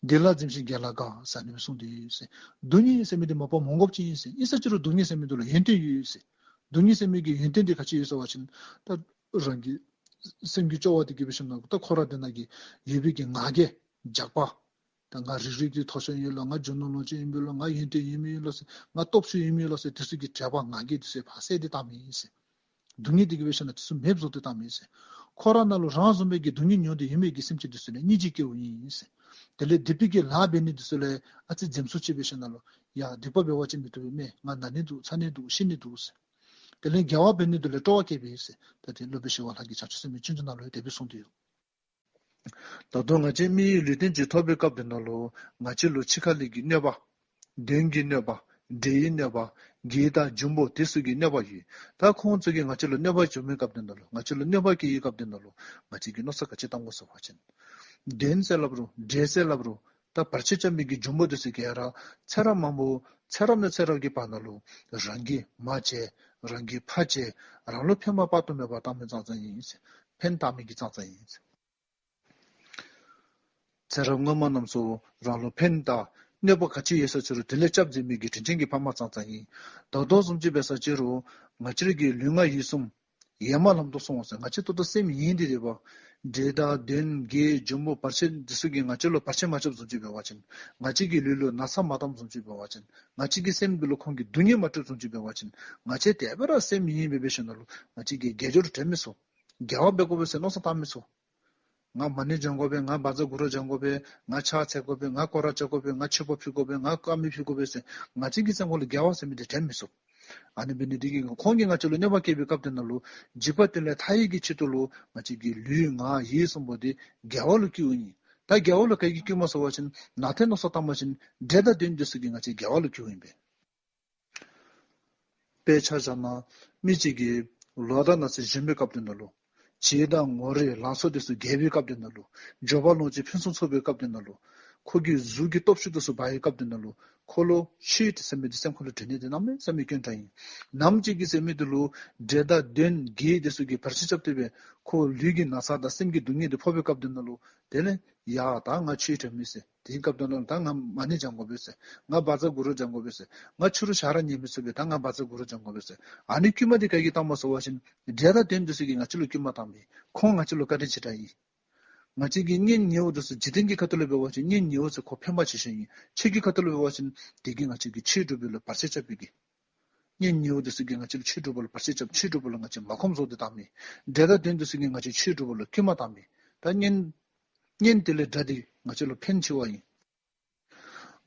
འདི་ལ་འཛེམ་ཞིང་རྒན་ལགས་དགའ། ཟེར་ཨ་ནི་སྦེ་གསུངས་ཏེ་ཡོད་ཟེར། སྡུག་བསྔལ་ཟེར་མི་འདི་མ་པ་མ་དགོཔ་ཅིག་ཨིན་ཟེར། ཨིན་ས་ཅིག་རུང་སྡུག་བསྔལ་ཟེར་མི་འདི་ལུ་ཡོན་ཏན་ཡོད་ཟེར། སྡུག་བསྔལ་ཟེར་མི་གི་ཡོན་ཏན་འདི་ག་ཅི་ཡོད་ཟེར་བ་ཅིན་ད་རང་གི་སེམས་ཀྱི་སྐྱོ་བ་འདི་གིས་འབད་ཞིནམ་ལས་ད་འཁོར་བ་འདི་ནང་གི་ཡོད་པའི་གི་ང་རྒྱལ་རྒྱགས་པ། ད་ང་རིགས་རུས་འདི་མཐོ་ཤོས་ཨིན་ལོ། ང་རྒྱུ་ནོར་ལོངས་སྤྱོད་ཨིན་པས་ལོ། ང་ཡོན་ཏན་ཨིན་མས་ལོ་ཟེར། ང་སྟོབས་ཤུགས་ཨིན་མས་ལོ་ཟེར། དེ་ཚུ་གི་དྲེགས་པ་ང་རྒྱལ་དེ་ཚུ་ཕར་བསལ་ཏེ་བཏངམ་ཨིན་ཟེར། སྡུག་བསྔལ་འདི་གིས་འབད་ཞིནམ་ལས་དེ་ཚུ་མེདཔ་བཟོ་སྟེ་བཏངམ་ཨིན་ཟེར། འཁོར་བ་ནང་ལུ་རང་བཟུམ་སྦེ་གི་སྡུག་བསྔལ་མྱོང་སྟེ་ཡོད་མི་གི་སེམས་ཅན་དེ་ཚུ་ལུ་སྙིང་རྗེ་སྐྱེཝ་ཨིན་ཟེར། དེ་ལས་སྡིག་པའི་གི་ལཱ་འབད་ནི་དེ་ཚུ་ལུ་ཨ་ཙི་འཛེམ་ཟོན་ཅིག་འབད་ཞིནམ་ལས་ཡ་སྡིག་པ་འབད་བ་ཅིན་མི་བཏུབ་པས་མས། ང་ན་ནི་འདུག། ཚ་ནི་འདུག། ཤི་ནི་འདུག་ཟེར། དེ་ལས་དགེ་བ་འབད་ནི་དེ་ལུ་སྤྲོ་བ་སྐྱེ་བས་ཟེར། ད་དེ་སློབ་དཔོན་ཞི་བ་ལྷ་གིས་བྱང་ཆུབ་སེམས་དཔའི་སྤྱོད་འཇུག་ནང་ལུ་ཡང་དེ་སྦེ་གསུངས་ཏེ་ཡོད། ད་དུང་ང་བཅས་མིའི་ལུས་རྟེན་ཅིག་ཐོབ་པའི་སྐབས་དེ་ནང་ལུ་ང་བཅས་ལུ་འཆི་ཁ་ལས་ཀྱི་གནོད་པ། གདོན་གྱི་གནོད་པ། འདྲེ་ཡི་གནོད་པ། བགེགས་དང་འབྱུང་པོ་དེ་ཚུ་གི་གནོད་པ་ཡོད། ད་ཁོང་ཚུ་གིས་ང་བཅས་ལུ་གནོད་པ་བྱུང་མིའི་སྐབས་དེ་ནང་ལུ་ང་བཅས་ལུ་གནོད་པ་བཀལ་བའི་སྐབས་དེ་ནང་ལུ་ང་བཅས་ཀྱིས་མནོ་བསམ་ག་ཅི་བཏང་དགོ་ཟེར་བ་ཅིན། གདོན་ཟེར་སླབ་རུང་འདྲེ་ཟེར་སླབ་རུང་ད་བར་ཆད་རྐྱབ་མི་གི་འབྱུང་པོ་དེ་ཚུ་ག་ར་ཚེ་རབས་མང་པོ་ཚེ་རབས་ནས་ཚེ་རབས་ཀྱི་བར་ན་ལུ་རང་གིས་མ་བྱས་རང་གིས་ཕར་བྱས་རང་ལུ་ཕན་པ་དཔག་ཏུ་མེད་པ་བཏང་མི་ཙང་ཙང་ཨིན་ཟེར། ཕན་བཏགས་མི་གི་ཙང་ཙང་ཨིན་ཟེར། ཚེ་རབས་སྔོན་མ་རྣམས་སུ་རང་ལུ་ཕན་དང་གནོད་པ་ག་ཅི་ཡོད་ས་ཅིག་རུང་དེ་ལས་སྐྱབས་མཛད་མི་གི་དྲིན་ཅན་གྱི་ཕ་མ་ཙང་ཙང་ཨིན། ད་ལྟོ་བཟུམ་ཅིག་འབད་ས་ཅིག་རུང་ང་བཅས་ར་གི་ལུས་ངག་ཡིད་གསུམ་ཡེངས་མ་ལམ་དུ་སོང་ཟེར། ང་བཅས་ད་ལྟོ་སེམས་ཡེངས་ཏེ་སྡོད་པ། འདྲེ་དང་གདོན་བགེགས་འབྱུང་པོ་བར་ཆད་འདི་ཚུ་གིས་ང་བཅས་ལུ་བར་ཆད་མ་རྐྱབ་བཟུམ་ཅིག་འབད་བ་ཅིན་ང་བཅས་ཀྱི་ལུས་ལུ་ན་ཚ་མ་བཏངམ་བཟུམ་ཅིག་འབད་བ་ཅིན་ང་བཅས་ཀྱི་སེམས་འདི་ལུ་ཁོང་གིས་སྡུག་བསྔལ་མ་སྤྲོད་བཟུམ་ཅིག་འབད་བ་ཅིན་ང་བཅས་དེ་སྦེ་ར་སེམས་ཡེངས་སྦེ་འབད་ཞིནམ་ལས་ང་བཅས་ཀྱིས་དགེ་སྦྱོར་དྲན་མི་ཚུགས། དགེ་བ་འབད་དགོ་པས་ཟེར་མནོ་བསམ་བཏང་མི་ཚུགས། ང་མ་ཎི་བགྱང་དགོ་པས། ང་བཛྲ་གུ་རུ་བགྱང་དགོ་པས། ང་ཕྱག་འཚལ་དགོ་པས། ང་སྐོར་ར་རྐྱབ་དགོ་པས། ང་མཆོད་པ་ཕུལ་དགོ་པས། ང་དཀར་མེ་ཕུལ་དགོ་པས་ཟེར་ང་བཅས་ཀྱི་སེམས་ཁ་ལུ་དགེ་བ་ཟེར་མི་འདི་དྲན་མི་ཚུགས། ཨ་ནི་འབད་ནི་འདི་གིས་ཁོང་གིས་ང་བཅས་ལུ་གནོད་པ་བཀལ་བའི་སྐབས་དེ་ནང་ལུ་འཇིགས་པ་དེ་ལས་ཐར་ཡི་གི་ཆེད་དུ་ལུ་ང་བཅས་ཀྱི་ལུས་ངག་ཡིད་གསུམ་པོ་འདི་དགེ་བ་ལུ་བསྐུལཝ་ཨིན། ད་དགེ་བ་ལུ་ག་གིས་བསྐུལཝ་སྨོ་ཟེར་བ་ཅིན་ནང་ཏེ་མནོ་བསམ་བཏང་བ་ཅིན་འདྲེ་དང་གདོན་འདི་ཚུ་གིས་ང་བཅས་དགེ་བ་ལུ་བསྐུལཝ་ཨིན་པས། དཔེ་ཆ་བཞག་ན་མི་གཅིག་གིས་ལོ་དང་ན་ཚོད་གཞོན་པའི་སྐབས་དེ་ནང་ལུ་བྱད་དང་ངོ་རིས་ལང་ཚོ་དེ་ཚུ་རྒྱས་པའི་སྐབས་དེ་ནང་ལུ་འབྱོར་པ་ལོངས་སྤྱོད་ཕུན་སུམ་ཚོགས་པའི་སྐབས་དེ་ནང་ལུ་ཁོ་གི་གཟུགས་ཀྱི་སྟོབས་ཤུགས་དེ་ཚུ་འབར་བའི་སྐབས་དེ་ནང་ལུ་ཁོ་ལུ་ཆོས་དེ་ཟེར་མི་དེ་སེམས་ཁ་ལུ་དྲན་ནི་དེ་གནམ་མེད་ས་མེད་དཀོན་དྲགས་ཨིན། ནམ་ཅིག་གི་ཟེར་མི་དེ་ལུ་འདྲེ་དང་གདོན་བགེགས་དེ་ཚུ་གིས་བར་ཆད་རྐྱབ་སྟེ་སྦེ་ཁོ་ལུས་ཀྱི་ན་ཚ་དང་སེམས་ཀྱི་སྡུག་བསྔལ་དེ་ཕོག་པའི་སྐབས་དེ་ནང་ལུ་དེ་ལས་ཡ་ད་ང་ཆོས་དྲན་མས་ཟེར། དེའི་སྐབས་དེ་ནང་ལུ་ད་ང་མ་ཎི་བགྱང་དགོ་པས་ཟེར། ང་བཛྲ་གུ་རུ་བགྱང་དགོ་པས་ཟེར། ང་ཕྱི་རུ་ཞག་ར་ཉལ་མི་ཚུགས་པས། ད་ང་བཛྲ་གུ་རུ་བགྱང་དགོ་པས་ཟེར། ཨ་ནི་བསྐུལ་མ་འདི་ག་གིས་བཏངམ་སྨོ་ཟེར་བ་ཅིན་འདྲེ་དང་གདོན་འདི་ཚུ་གིས་ང་བཅས་ལུ་བསྐུལ་མ་བཏངམ་ཨིན། ཁོང་ང་བཅས་ལུ་བཀའ་དྲིན་ཆེ་དྲགས་ཨིན། ང་བཅས་ཀྱི་གཉེན་ཉེ་བོ་འདི་ཚུ་འཇིག་རྟེན་གྱི་ཁ་ཐུག་ལུ་འབད་བ་ཅིན་གཉེན་ཉེ་བོ་ཚུ་ཁོ་ཕན་པ་ཆེ་ཤོས་ཨིན། ཆོས་ཀྱི་ཁ་ཐུག་ལུ་འབད་བ་ཅིན་དེ་གིས་ང་བཅས་ཀྱི་ཆོས་སྒྲུབ་པའི་ལུ་བར་ཆད་རྐྱབ་པའི་གི། གཉེན་ཉེ་བོ་འདི་ཚུ་གིས་ང་བཅས་ལུ་ཆོས་སྒྲུབ་པ་ལུ་བར་ཆད་རྐྱབ། ཆོས་སྒྲུབ་པ་ལུ་ང་བཅས་མ་ཁོམ་བཟོ་སྟེ་བཏངམ་ཨིན། འདྲེ་དང་གདོན་འདི་ཚུ་གིས་ང་བཅས་ཆོས་སྒྲུབ་པ་ལུ་བསྐུལ་མ་བཏངམ་ཨིན། ད་གཉེན་གཉེན་དེ་ལས་དགྲ་དེ་ང་བཅས་ལུ་ཕན་ཆེ་བ་ཨིན།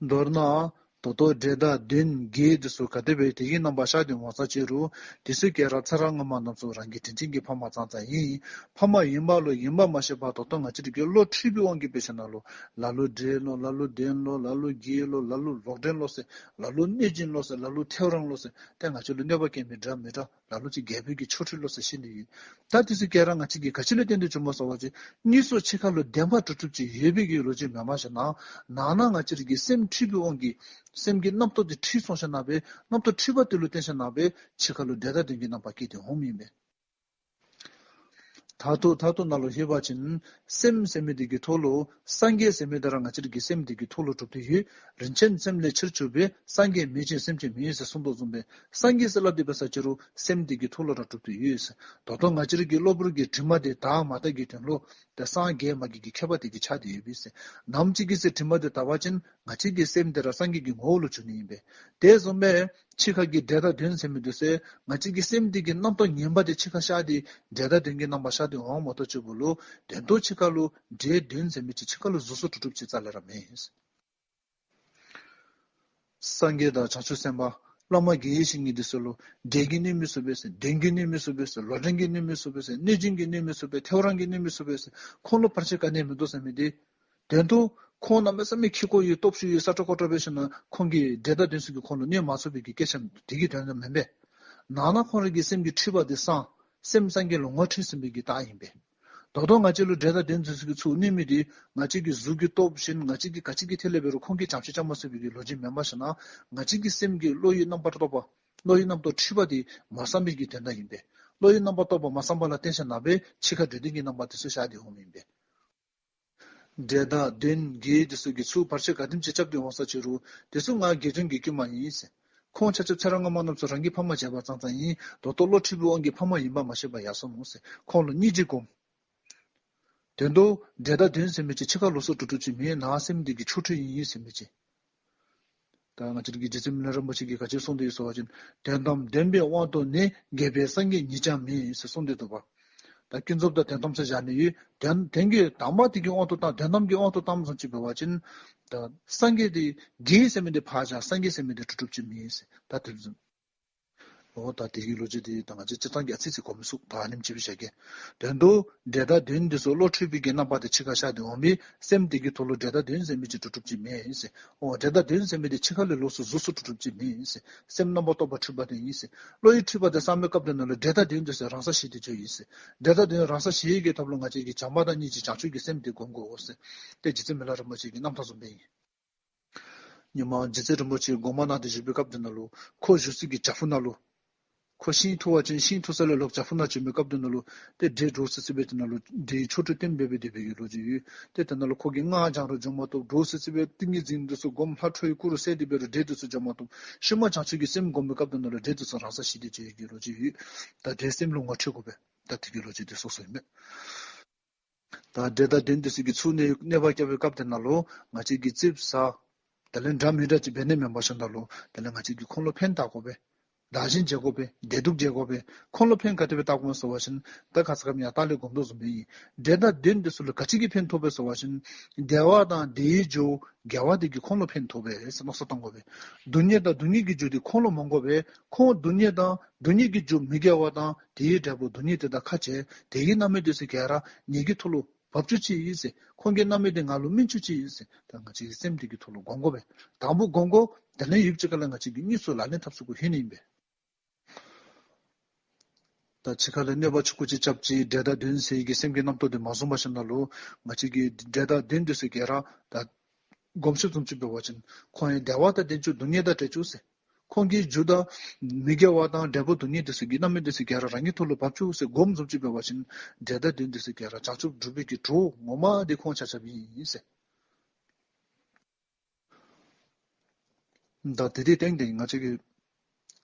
མདོར་ན་ ད་ལྟོ་འབྲེལ་ཟླ་དོན་བརྒྱད་འདི་ཚུ་ག་དེ་སྦེ་དེ་གི་རྣམ་པ་ཤར་ཏེ་འོང་ས་ཅིག་རུང་དེ་ཚུ་ག་ར་ཚེ་རབས་སྔ་མ་རྣམས་སུ་རང་གི་དྲིན་ཅན་གྱི་ཕ་མ་ཙང་ཙང་ཨིན། ཕ་མ་ཨིནམ་ལུ་ཨིནམ་མ་ཤེས་པར་ད་ལྟོ་ང་བཅས་ར་གི་བློ་འཁྲུལ་པའི་དབང་གིས་འབད་ཞིནམ་ལས་ལ་ལུ་འབྲེལ་ལོ་ལ་ལུ་དོན་ལོ་ལ་ལུ་བརྒྱད་ལོ་ལ་ལུ་ལོག་འདྲེན་ལོ་ཟེར་ལ་ལུ་གནོད་སྦྱིན་ལོ་ཟེར་ལ་ལུ་ཐེའུ་རང་ལོ་ཟེར་ཏེ་ང་བཅས་ལུ་གནོད་པ་བཀལ་མི་འདྲ་མི་འདྲ་ལ་ལུ་ཅིག་རྒྱལ་པོའི་གི་ཆོ་འཕྲུལ་ལོ་ཟེར་ཤེས་ནི་ཡོད། ད་དེ་ཚུ་ག་ར་ང་བཅས་ཀྱིས་ག་ཅི་ལུ་བརྟེན་ཏེ་བྱུངམ་སྨོ་ཟེར་བ་ཅིན་དངོས་སུ་ཕྱི་ཁ་ལུ་བདེན་པ་གྲུབ་གྲུབ་ཅིག་ཡོད་པའི་གི་ལོ་རྒྱུས་མེན་པ་ཞིན་ན་ནང་ན་ང་བཅས་ར་གི་སེམས་འཁྲུལ་པའི་དབང་གིས་སེམས་ཀྱི་རྣམ་རྟོག་དེ་འཁྲུལ་སོང་ཞིནམ་ལས་རྣམ་རྟོག་འཁྲུལ་པ་དེ་ལུ་བརྟེན་ཞིནམ་ལས་ཕྱི་ཁ་ལུ་འབྲེལ་ཟླ་དོན་གྱི་རྣམ་པ་སྐྱེས་ཏེ་འོངམ་ཨིན་པས། མཐར་ཐུག་མཐར་ཐུག་ནང་ལུ་ལྷོད་པ་ཅིན་སེམས་ཟེར་མི་དེ་གི་ཐོག་ལུ་སངས་རྒྱས་ཟེར་མི་དེ་ར་ང་བཅས་ར་གི་སེམས་དེ་གི་ཐོག་ལུ་གྲུབ་སྟེ་ཡོད། རིན་ཆེན་སེམས་ལས་ཕྱིར་གྱུར་པའི། སངས་རྒྱས་མེད་ཅིང་སེམས་ཅན་མེད་ཟེར་གསུངས་དོ་བཟུམ་སྦེ་སངས་རྒྱས་ཟེར་སླབ་སྟེ་འབད་ས་ཅིག་རུང་སེམས་དེ་གི་ཐོག་ལུ་ར་གྲུབ་སྟེ་ཡོད་ཟེར། ད་ལྟོ་ང་བཅས་ར་གི་གློ་བུར་གྱི་དྲི་མ་དེ་དག་མ་དག་གི་དོན་ལུ་ཏེ་སངས་རྒྱས་མ་རྒྱས་ཀྱི་ཁྱད་པར་དེ་གིས་ཆགས་ཏེ་ཡོད་པས་ཟེར། ནམ་ཅིག་གི་ཚེ་དྲི་མ་དེ་དག་པ་ཅིན་ང་བཅས་ཀྱི་སེམས་དེ་ར་སངས་རྒྱས་ཀྱི་ངོ་བོ་ལུ་འགྱུར་ནི་ཨིན་པས། དེ་བཟུམ་སྦེ་ཕྱི་ཁ་གི་འབྲེལ་ཟླ་དོན་ཟེར་མི་དེ་ཚུ་ང་བཅས་ཀྱི་སེམས་དེ་གི་རྣམ་རྟོག་ངན་པ་དེ་ཕྱི་ཁ་ཤར་ཏེ་འབྲེལ་ཟླ་དོན་གྱི་རྣམ་པ་ཤར་ཏེ་འོང་མ་གཏོགས་ཅིག་པོ་ལུ་དོན་དུ་ཕྱི་ཁ་ལུ་འབྲེལ་དོན་ཟེར་མི་ཅིག་ཕྱི་ཁ་ལུ་གཟུགས་སུ་གྲུབ་གྲུབ་ཅིག་རྩ་ལས་ར་མེད། སངས་རྒྱས་དང་བྱང་ཆུབ་སེམས་དཔའ་བླ་མ་དགེ་བའི་བཤེས་གཉེན་དེ་ཚུ་ལུ་འབྲེལ་གྱིས་གནོད་མི་ཚུགས་པས་ཟེར། དོན་གྱིས་གནོད་མི་ཚུགས་པས་ཟེར། ལོག་འདྲེན་གྱིས་གནོད་མི་ཚུགས་པས་ཟེར། གནོད་སྦྱིན་གྱིས་གནོད་མི་ཚུགས་པས། ཐེའུ་རང་གིས་གནོད་མི་ཚུགས་པས་ཟེར། ཁོང་ལུ་བར་ཆད་ག་ནི་ཡང་མིན་འདུག་ཟེར་མི་དེ། དོན་དུ་ཁོང་གནམ་མེད་ས་མེད་ཁེ་ཀོ་ཡོད་སྟོབས་ཤུགས་ཡོད་སྲ་ཀྲོག་ཀྲོག་འབད་ཞིན་ན་ཁོང་གི་འབྲེལ་ཟླ་དོན་ཚུ་གིས་ཁོང་ལུ་གནོད་མ་ཚུགས་པའི་གི་སྐད་ཆ་དེ་གི་དོན་དག་མེན་པས། ནང་ན་ཁོང་ར་གི་སེམས་ཀྱི་འཁྲུལ་པ་དེ་སངས། སེམས་སངས་རྒྱས་ལུ་ངོ་འཕྲོད་ཟིན་པའི་གི་རྟགས་ཨིན་པས། ད་ལྟོ་ང་བཅས་ལུ་འབྲེལ་ཟླ་དོན་ཚུ་གིས་ཚུར་གནོད་མི་དེ་ང་བཅས་ཀྱི་གཟུགས་ཀྱི་སྟོབས་བཞིན་ང་བཅས་ཀྱིས་ག་ཅི་གི་ཐད་ལས་འབད་རུང་ཁོང་གིས་བྱང་ཆུབ་བྱ་མ་ཚུགས་པའི་གི་ལོ་རྒྱུས་མེན་པ་ཞིན་ན་ང་བཅས་ཀྱི་སེམས་ཀྱི་བློ་ཡི་རྣམ་པར་རྟོག་པ་བློ་ཡི་རྣམ་རྟོག་འཁྲུལ་པ་དེ་མ་སངས་པའི་གི་དོན་དག་ཨིན་པས། བློ་ཡི་རྣམ་པར་རྟོག་པ་མ་སངས་པ་ལུ་བརྟེན་ཞིན་ན་སྦེ་ཕྱི་ཁ་འབྲེལ་ཟླའི་གི་རྣམ་པ་དེ་ཚུ་ཤར་ཏེ་འོངམ་ཨིན་པས། འབྲེལ་ཟླ་དོན་བརྒྱད་དེ་ཚུ་གིས་ཚུར་བར་ཆད་ག་དེམ་ཅིག་རྐྱབ་སྟེ་འོང་ས་ཅིག་རུང་དེ་ཚུ་ང་དགེ་སྦྱོང་གི་དཀྱུས་མ་ཨིན་ཟེར། ཁོང་ཆ་ཁྱབ་ཚེ་རབས་སྔ་མ་རྣམས་སུ་རང་གི་ཕ་མ་བྱས་པ་ཙང་ཙང་ཨིན། ད་ལྟོ་བློ་འཁྲུལ་པའི་དབང་གིས་ཕ་མ་ཨིནམ་མ་ཤེས་པར་ཡར་སོ་ནུག་ཟེར། ཁོང་ལུ་སྙིང་རྗེ་སྒོམ། དོན་དུ་འབྲེལ་ཟླ་དོན་ཟེར་མི་ཅིག་ཕྱི་ཁ་ལོགས་སུ་གྲུབ་གྲུབ་ཅིག་མེན། ནང་སེམས་དེ་གི་ཆོ་འཕྲུལ་ཨིན་ཟེར་མི་ཅིག། ད་ང་བཅས་ར་གི་རྗེ་བཙུན་མི་ལ་རིན་པོ་ཆེ་གིས་ག་ཅི་གསུངས་ཏེ་ཡོད་ཟེར་བ་ཅིན། དོན་དམ་བདེན་པའི་དབང་དུ་ནི། རྒྱལ་པོའི་སངས་རྒྱས་ཉིད་ཀྱང་མེད་ཟེར་གསུངས་ཏེ་འདུག་པ། ད་ཀུན་རྫོབ་དང་དོན་དམ་ཟེར་བཞག་ནི་ཡོད། དོན་དོན་གྱི་དམ་པ་དེ་གི་དབང་དུ་བཏང་དོན་དམ་གྱི་དབང་དུ་བཏངམ་བཟུམ་ཅིག་འབད་བ་ཅིན། ད་སངས་རྒྱས་དེ་རྒྱལ་ཟེར་མི་དེ་ཕར་བཞག། སངས་རྒྱས་ཟེར་མི་དེ་གྲུབ་གྲུབ་ཅིག་མེད་ཟེར། ད་དེ་བཟུམ། འོ་ད་དེ་གི་ལོ་རྒྱུས་དེ་ད་ང་བཅས་སྤྱིར་བཏང་གི་ཨ་ཙི་ཙི་གོ་མི་ཚུགས། ད་ཨ་ནེམ་ཅིག་སྦེ་བཞག་གེ། དོན་དུ་འབྲེལ་ཟླ་དོན་དེ་ཚུ་བློ་འཁྲུལ་པའི་གི་རྣམ་པ་དེ་ཕྱི་ཁར་ཤར་ཏེ་འོང་མི་སེམས་དེ་གི་ཐོག་ལུ་འབྲེལ་ཟླ་དོན་ཟེར་མི་ཅིག་གྲུབ་གྲུབ་ཅིག་མེད་ཟེར། འོ་འབྲེལ་ཟླ་དོན་ཟེར་མི་དེ་ཕྱི་ཁ་ལས་ལོགས་སུ་གཟུགས་སུ་གྲུབ་གྲུབ་ཅིག་མེད་ཟེར། སེམས་རྣམ་པར་རྟོག་པ་འཁྲུལ་པ་དེ་ཨིན་ཟེར། བློ་ཡི་འཁྲུལ་པ་དེ་སངས་པའི་སྐབས་དེ་ནང་ལུ་འབྲེལ་ཟླ་དོན་དེ་ཚུ་རང་སར་ཞི་སྟེ་འགྱོཝ་ཨིན་ཟེར། འབྲེལ་ཟླ་དོན་རང་སར་ཞི་ཡི་གི་ཐབས་ལུ་ང་བཅས་ཀྱིས་བྱམས་པ་དང་སྙིང་རྗེ་བྱང་ཆུབ་ཀྱི་སེམས་དེ་སྒོམ་དགོ་ཟེར། ཏེ་རྗེ་བཙུན་མི་ལ་རིན་པོ་ཆེ་གི་རྣམ་ཐར་བཟུམ་སྦེ་ཨིན། ཉི་མ་རྗེ་བཙུན་རིན་པོ་ཆེ་དགོངས་པ་ནང་དེ་བཞུགས་པའི་སྐབས་དེ་ནང་ལུ་ཁོ་བཞུགས་ས་གི་བྱག་ཕུག་ནང་ལུ། ཁོ་ཤིང་འཐུ་བར་བྱོན། ཤིང་འཐུ་ས་ལས་ལོག་བྱག་ཕུག་ནང་བྱོན་པའི་སྐབས་དེ་ནང་ལུ་ཏེ་འདྲེ་འདྲོག་སི་སི་སྦེ་དེ་ནང་ལུ་འདྲེ་ཡི་ཆོ་འཕྲུལ་སྟོན་སྦེ་སྦེ་སྡོད་པའི་གི་ལོ་རྒྱུས་ཡོད། ཏེ་དེ་ནང་ལུ་ཁོ་གིས་སྔགས་བགྱང་རུང་འགྱོ་མ་བཏུབ། འདྲོག་སི་སི་སྦེ་ཏིང་ངེ་འཛིན་དེ་ཚུ་སྒོམ། ལྷ་ཁྲོ་བོའི་སྐུ་རུ་གསལ་ཏེ་འབད་རུང་འདྲེ་དེ་ཚུ་འགྱོ་མ་བཏུབ། ཤུལ་མ་བྱང་ཆུབ་ཀྱི་སེམས་སྒོམ་པའི་སྐབས་དེ་ནང་ལུ་འདྲེ་དེ་ཚུ་རང་སར་ཞི་སྟེ་འགྱོ་ཡི་གི་ལོ་རྒྱུས་ཡོད། ད་འདྲེ་སེམས་ལུ་ངོ་འཕྲོད་དགོ་པས། ད་དེ་གི་ལོ་རྒྱུས་དེ་སོ་སོ་ཨིན་མས། ད་འདྲེ་དང་གདོན་དེ་ཚུ་གིས་ཚུར་གནོད་གནོད་པ་བསྐྱལ་བའི་སྐབས་དེ་ནང་ལུ་ང་བཅས་ཀྱིས་ཙིགཔ་ཟ། དེ་ལས་འདྲ་མི་འདྲ་ཅིག་འབད་ནི་མེན་པར་ཞིནམ་ལས་དེ་ལས་ང་བཅས་ཀྱིས་ཁོང་ལུ་ཕན་བཏགས་དགོ་པས། བདག་གཞན་བརྗེ་དགོ་པས། བདེ་སྡུག་བརྗེ་དགོ་པས། ཁོང་ལུ་ཕན་ག་དེ་སྦེ་བཏགས་དགོ་ཟེར་བ་ཅིན་ད་ཁ་ཙ་ཁ་ཉིནམ་ལྟག་ལས་སྒོམ་དོ་བཟུམ་སྦེ་ཨིན། འདྲེ་དང་གདོན་དེ་ཚུ་ལུ་ག་ཅི་གིས་ཕན་ཐོགས་པས་ཟེར་བ་ཅིན་བདེ་བ་དང་བདེ་བའི་རྒྱུ་དགེ་བ་དེ་གིས་ཁོང་ལུ་ཕན་ཐོགས་པས་ཟེར་མནོ་བསམ་བཏང་དགོ་པས། སྡུག་བསྔལ་དང་སྡུག་བསྔལ་གྱི་རྒྱུ་དེ་ཁོང་ལུ་མ་དགོ་པས། ཁོང་སྡུག་བསྔལ་དང་སྡུག་བསྔལ་གྱི་རྒྱུ་མི་དགེ་བ་དང་དེའི་འབྲས་བུ་སྡུག་བསྔལ་དེ་དག་ཁ་བྱས། དེ་གི་རྣམ་སྨིན་དེ་ཚུ་ག་ར་ངེ་གི་ཐོག་ལུ་འབབ་བཅུག་ཅི་ཨིན་ཟེར། ཁོང་གི་རྣམ་སྨིན་དེ་ང་ལུ་སྨིན་བཅུག་ཅི་ཨིན་ཟེར། ད་ང་བཅས་ཀྱིས་སེམས་དེ་གི་ཐོག་ལུ་སྒོམ་དགོ་པས། དང་པོ་སྒོམ་དགོ། དེ་ལས་ཡུདཔ་ཅིག་ཁ་ལས་ང་བཅས་ཀྱིས་དངོས་སུ་ལག་ལེན་འཐབ་ཚུགས་དགོཔ་ཨིན་པས། ད་ཕྱི་ཁ་ལས་གནོད་པ་ཆུང་ཀུ་ཅིག་རྐྱབ་ཅི། འདྲེ་དང་གདོན་ཟེར་གྱི་སེམས་ཀྱི་རྣམ་རྟོག་དེ་མ་བཟུང་བར་ཞིནམ་ལས་ང་བཅས་ཀྱིས་འདྲེ་དང་གདོན་དེ་ཚུ་ག་ར་ད་སྒོམ་ཞིནམ་བཟུམ་ཅིག་འབད་བ་ཅིན་ཁོང་ཡང་བདེ་བ་དང་ལྡན་བཅུག། སྡུག་བསྔལ་དང་བྲལ་བཅུག་ཟེར། ཁོང་གི་རྒྱུ་དང་མི་དགེ་བ་དང་འབྲས་བུ་སྡུག་བསྔལ་དེ་ཚུ་གི་རྣམ་སྨིན་དེ་ཚུ་ག་ར་རང་གི་ཐོག་ལུ་འབབ་བཅུག་ཟེར་སྒོམ་བཟུམ་ཅིག་འབད་བ་ཅིན་འདྲེ་དང་གདོན་དེ་ཚུ་ག་ར་བྱང་ཆུབ་སྒྲུབ་པའི་གི་གྲོགས་ངོ་མ་དེ་ཁོང་ཆ་ཁྱབ་ཨིན་ཟེར། ད་དེ་དེ་སྟེང་དེ་ང་བཅས་ཀྱིས་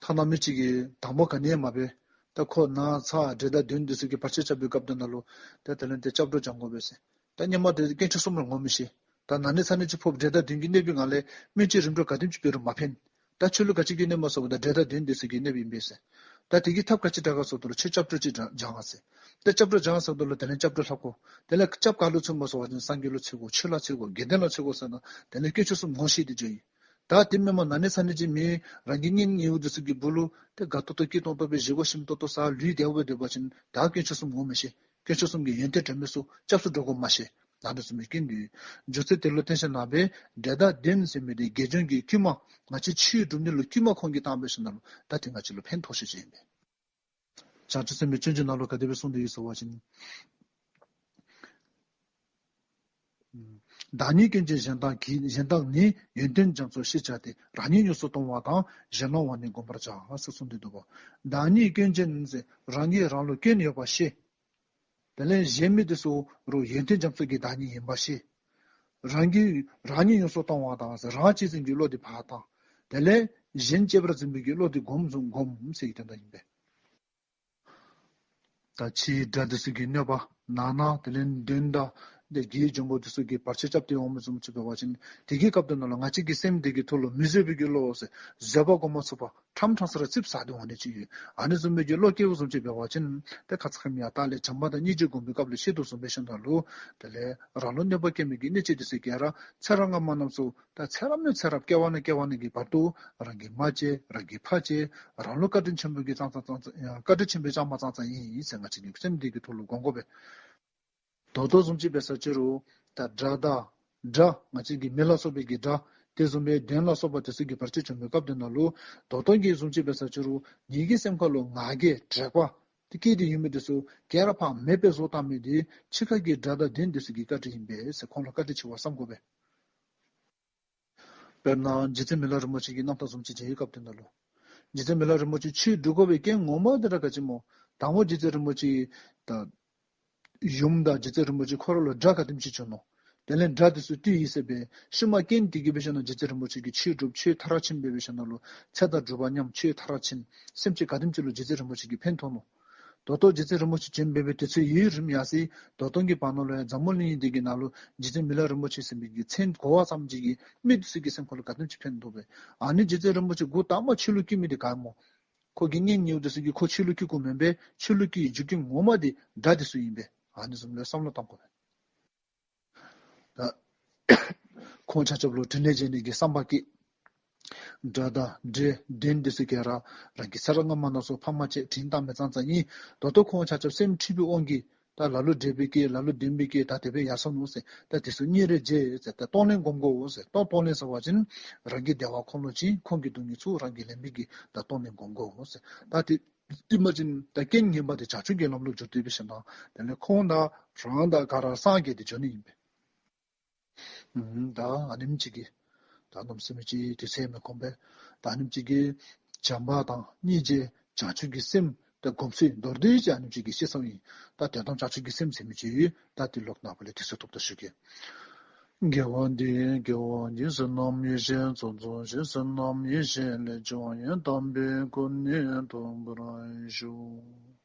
ཐ་ན་མི་གཅིག་གིས་དང་པོ་ག་ནི་ཡང་མ་འབད། ད་ཁོ་ན་ཚ་འདྲེ་དང་གདོན་དེ་ཚུ་གིས་བར་ཆད་རྐྱབ་པའི་སྐབས་དེ་ནང་ལུ་ད་དེ་ལས་ཏེ་སྐྱབས་འགྲོ་བགྱང་དགོ་པས་ཟེར། ད་སྔོན་མ་དེ་དཀོན་མཆོག་གསུམ་ལུ་ངོ་མི་ཤེས། ད་ན་ནི་ཚ་ནི་ཅིག་ཕོག་འདྲེ་དང་གདོན་གྱིས་གནོད་པའི་ངང་ལས་སྨན་བཅོས་རིམ་གྲོ་ག་དེམ་ཅིག་འབད་རུང་མ་ཕན། ད་ཁྱོད་ལུ་ག་ཅི་གིས་གནོདཔ་སྨོ་ཟེར་བ་ཅིན་འདྲེ་དང་གདོན་དེ་ཚུ་གིས་གནོདཔ་ཨིན་པས་ཟེར། ད་དེ་གི་ཐབས་ག་ཅི་དྲག་ག་ཟེར་བ་ཅིན་ཁྱོད་སྐྱབས་འགྲོ་ཅིག་བགྱང་ཟེར། ད་སྐྱབས་འགྲོ་བགྱང་ཟེརཝ་ད་ལུ་དེ་ལས་སྐྱབས་འགྲོ་ལྷབ་དགོ། དེ་ལས་སྐྱབས་ག་ལུ་འཚོལ་སྨོ་ཟེར་བ་ཅིན་སངས་རྒྱས་ལུ་འཚོལ་དགོ། ཆོས་ལ་འཚོལ་དགོ། དགེ་འདུན་ལ་འཚོལ་དགོ་ཟེར་ན་དེ་ལས་དཀོན་མཆོག་གསུམ་ངོ་ཤེས་ཏེ་འགྱོཝ་ཨིན། ད་དེ་མེན་པར་ན་ནི་ཚ་ནི་ཅིག་མེད། རང་གི་གཉེན་ཉེཝ་འདི་ཚུ་གི་སྦུག་ལུ་ཏེ་དགའ་ཏོག་ཏོ་སྐྱིད་ཏོང་ཏོ་སྦེ་བཞེས་སྒོ་ཞིམ་ཏོང་ཏོ་བཟའ་ལུས་བདེཝ་སྦེ་སྡོད་པ་ཅིན་ད་དཀོན་མཆོག་གསུམ་འོང་མི་ཤེས། དཀོན་མཆོག་གསུམ་གྱི་ཡོན་ཏན་དྲན་མི་ཚུ་སྐྱབས་སུ་འགྲོ་དགོ་མ་ཤེས། ད་འདི་ཚུ་མི་རྐྱེན་འདི་ཡོད། རྒྱུ་མཚན་དེ་ལུ་བརྟེན་ཞིནམ་ལས་འབད་དགྲ་དང་གདོན་ཟེར་མི་འདི་དགེ་སྦྱོང་གི་དཀྱུས་མ་ང་བཅས་ཆོས་སྒྲུབ་ནི་ལུ་དཀྱུས་མ་ཁོང་གིས་བཏང་འབད་ཞིནམ་ལས་ད་དེ་ང་བཅས་ལུ་ཕན་ཐོགས་ཤེས་ཅིག་ཨིན་པས། བྱང་ཆུབ་སེམས་དཔའི་སྤྱོད་འཇུག་ནང་ལུ་ག་དེ་སྦེ་གསུངས་ཏེ་ཡོད་ཟེར་བ་ཅིན། བདག་ཉིད་སྐྱོན་ཅན་གཞན་དག་གི་གཞན་དག་ནི། ཡོན་ཏན་རྒྱ་མཚོ་ཞེས་བྱ་སྟེ། རང་ཉིད་ཡོངས་སུ་གཏོང་བ་དང་། གཞན་སློང་བ་ནི་བསྒོམ་པར་བྱ། ཟེར་གསུངས་ཏེ་འདུག་པ། བདག་ཉིད་སྐྱོན་ཅན་ཟེར་རང་གིས་རང་ལུ་སྐྱོན་ཡོད་པ་ཤེས། དེ་ལས་གཞན་མི་འདི་ཚུ་རུང་ཡོན་ཏན་རྒྱ་མཚོ་གི་བདག་ཉིད་ཨིན་པ་ཤེས། རང་གིས་རང་ཉིད་ཡོངས་སུ་གཏོང་བ་དང་ཟེར་རང་གཅེས་འཛིན་གྱི་བློ་འདི་ཕར་བཏང་། དེ་ལས་གཞན་གཅེས་པར་འཛིན་པའི་གི་བློ་འདི་སྒོམ་བཟུང་སྒོམ་ཟེར་གྱི་དོན་དག་ཨིན་པས། ད་ཕྱིའི་དགྲ་འདི་ཚུ་གི་གནོད་པ་ནང་ན་དེ་ལས་གདོན་དང་དེ་བགེགས་འབྱུང་པོ་འདི་ཚུ་གིས་བར་ཆད་རྐྱབ་སྟེ་འོང་མི་བཟུམ་ཅིག་འབད་བ་ཅིན་དེ་གི་སྐབས་དེ་ནང་ལུ་ང་བཅས་ཀྱི་སེམས་འདི་གི་ཐོག་ལུ་མི་བཟོད་པའི་གི་བློ་ཟེར་བཟོད་པ་སྒོམ་མ་ཚུགས་པར་ཁྲམ་ཁྲང་ས་ར་ཙིགཔ་ཟ་སྟེ་འོང་ནི་ཅིག་ཡོད། ཨ་ནི་བཟུམ་མའི་གི་བློ་སྐྱེ་བ་བཟུམ་ཅིག་འབད་བ་ཅིན་ཏེ་ཁ་ཙ་ཁ་ཉིནམ་ཡང་ད་ལས་བྱམས་པ་དང་སྙིང་རྗེ་སྒོམ་པའི་སྐབས་ལུ་བཤད་དོ་བཟུམ་འབད་ཞིནམ་ལས་དེ་ལས་རང་ལུ་གནོད་པ་བཀལ་མི་གི་གནོད་བྱེད་འདི་ཚུ་ག་ར་ཚེ་རབས་སྔ་མ་རྣམས་སུ་ད་ཚེ་རབས་ནས་ཚེ་རབས་སྐྱེ་བ་ནས་སྐྱེ་བ་ནས་ཀྱི་བར་དུ་རང་གི་མ་བྱས་རང་གི་ཕ་བྱས་རང་ལུ་བཀའ་དྲིན་ཆེན་པོ་གིས་ཙང་ཙང་ཙང་ཙང་བཀའ་དྲིན་ཆེན་པོ་ཙང་མ་ཙང་ཙང་ཨིན་ཟེར་ང་བཅས་ཀྱི་སེམས་འདི་གི་ཐོག་ལུ་སྒོམ་དགོ་པས། ད་ལྟོ་བཟུམ་ཅིག་འབད་ས་ཅི་རུང་ད་དགྲ་དང་དགྲ་ང་བཅས་ཀྱི་མི་ལ་སོགས་པའི་གི་དགྲ་དེ་བཟུམ་སྦེ་གདོན་ལ་སོགས་པ་དེ་ཚུ་གིས་བར་ཆད་བྱུང་བའི་སྐབས་དེ་ནང་ལུ་ད་ལྟོ་གི་བཟུམ་ཅིག་འབད་ས་ཅི་རུང་ངེ་གི་སེམས་ཁ་ལུ་ང་རྒྱལ་དྲེགས་པ་དེ་སྐྱེས་ཏེ་ཡོད་མི་དེ་ཚུ་ག་ར་ཕར་མེདཔ་བཟོ་བཏང་མི་དེ་ཕྱི་ཁ་གི་དགྲ་དང་གདོན་དེ་ཚུ་གི་བཀའ་དྲིན་ཨིན་པས་ཟེར་ཁོང་ལུ་བཀའ་དྲིན་ཆེ་བ་བསམ་དགོ་པས། དཔེར་ན་རྗེ་བཙུན་མི་ལ་རིན་པོ་ཆེ་གི་རྣམ་ཐར་བཟུམ་ཅིག་མཇལ་བའི་སྐབས་དེ་ནང་ལུ་རྗེ་བཙུན་མི་ལ་རིན་པོ་ཆེ་ཆོས་སྒྲུབ་དགོ་པའི་རྐྱེན་ངོ་མ་དེ་ར་ག་ཅི་སྨོ། དང་པོ་རྗེ་བཙུན་རིན་པོ་ཆེ་ད་ཡུམ་དང་རྗེ་བཙུན་རིན་པོ་ཆེ་ཁོ་ར་ལུ་དགྲ་ག་དེམ་ཅིག་བྱུང་ནུག། དེ་ལས་དགྲ་དེ་ཚུ་བཏུལ་ཡི་ཟེར་སྦེ་ཤུལ་མ་རྐྱེན་དེ་གིས་འབད་ཞིནམ་ལས་རྗེ་བཙུན་རིན་པོ་ཆེ་གིས་ཆོས་སྒྲུབ་ཆོས་མཐར་ཕྱིན་འབད་འབད་ཞིནམ་ལས་ཚེ་དང་སྒྲུབ་པ་མཉམ་ཆོས་མཐར་ཕྱིན་སེམས་ཅན་ག་དེམ་ཅིག་ལུ་རྗེ་བཙུན་རིན་པོ་ཆེ་གིས་ཕན་ཐོགས་ནུག། ད་ལྟོ་རྗེ་བཙུན་རིན་པོ་ཆེ་བྱོན་འབད་འབད་དུས་ཚོད་ཡུན་རིངམོ་ཡར་སོ་ཡི། ད་ལྟོ་གི་བར་ན་ལུ་ཡང་འཛམ་བུ་གླིང་འདི་གི་ནང་ལུ་རྗེ་བཙུན་མི་ལ་རིན་པོ་ཆེ་ཟེར་མི་གི་མཚན་གོ་བ་ཙམ་ཅིག་གིས་མི་དེ་ཚུ་གི་སེམས་ཁ་ལུ་ག་དེམ་ཅིག་ཕན་ཐོགས་པས། ཨ་ནི་རྗེ་བཙུན་རིན་པོ་ཆེ་འགོ་དང་པ་ཆོས་ལུ་བསྐུལ་མི་དེ་ག་སྨོ། ཁོ་གི་གཉེན་ཉེཝ་དེ་ཚུ་གིས་ཁོ་ཆོས་ལུ་བསྐུལ་དགོཔ་མེན་པས། ཆོས་ལུ་བསྐུལ་བའི་རྒྱུ་རྐྱེན་ངོ་མ་དེ་དགྲ་དེ་ཚུ་ཨིན་པས། ཨ་ནི་བཟུམ་ལུ་བསམ་བློ་བཏང་དགོ་པས། ད་ཁོང་ཆ་ཁྱབ་ལུ་དྲིན་ལན་འཇལ་ནི་གི་བསམ་པ་བསྐྱེད། དགྲ་དང་འདྲེ་གདོན་དེ་ཚུ་ག་ར་རང་གི་ཚེ་རབས་སྔ་མ་རྣམས་སུ་ཕམ་བྱས་དྲིན་བཏང་མི་ཙང་ཙང་ཨིན། ད་ལྟོ་ཁོང་ཆ་ཁྱབ་སེམས་འཁྲུལ་པའི་དབང་གིས་ད་ལ་ལུ་འདྲེ་སྦེ་སྐྱེ་ལ་ལུ་གདོན་སྦེ་སྐྱེ་ད་དེ་སྦེ་ཡར་སོ་ནུག་ཟེར། ད་དེ་ཚུ་སྙིང་རེ་རྗེ་ཟེར། ད་གཏོང་ལེན་སྒོམ་དགོ་ཟེར། གཏོང་གཏོང་ལེན་ཟེར་བ་ཅིན་རང་གི་བདེ་བ་ཁོང་ལུ་བྱིན། ཁོང་གི་སྡུག་བསྔལ་ཚུ་རང་གིས་ལེན་པའི་གི་ད་གཏོང་ལེན་སྒོམ་དགོ་ཟེར། ད་དེ་དེ་མ་བྱིན་ད་རྐྱེན་ངན་པ་དེ་བྱང་ཆུབ་ཀྱི་ལམ་ལུ་འགྱུར་ཏེ་འབད་ཞིནམ་ལས་དེ་ལས་ཁོང་དང་རང་དང་ག་ར་སངས་རྒྱས་ཏེ་འགྱོ་ནི་ཨིན་པས། ཨུམ། ད་ཨ་ནེམ་ཅིག་གིས་ད་གནམ་མེད་ས་མེད་ཅིག་དུས་ཚོད་མི་ཁོམ་པས། ད་ཨ་ནེམ་ཅིག་གིས་བྱམས་པ་དང་སྙིང་རྗེ་བྱང་ཆུབ་ཀྱི་སེམས་ད་སྒོམ་ཚུལ་མདོར་བསྡུས་ཅིག་ཨ་ནེམ་ཅིག་གིས་ཤེས་སོང་ཡི། ད་དོན་དམ་བྱང་ཆུབ་ཀྱི་སེམས་ཟེར་མི་ཅིག་ཡོད། ད་དེ་ལོག་ནཱ་བུ་ལས་དུས་ཚོད་ཐོབ་ཐོབ་ཞུ་གེ། དགེ་བ་འདི་ཡིས་དགེ་བ་འདི་ཡིས། བསོད་ནམས་ཡེ་ཤེས་ཚོགས་རྫོགས་ཤིང་། བསོད་ནམས་ཡེ་ཤེས་ལས་བྱུང་བའི། དམ་པའི་སྐུ་ནི་ཐོབ་པར་ཤོག།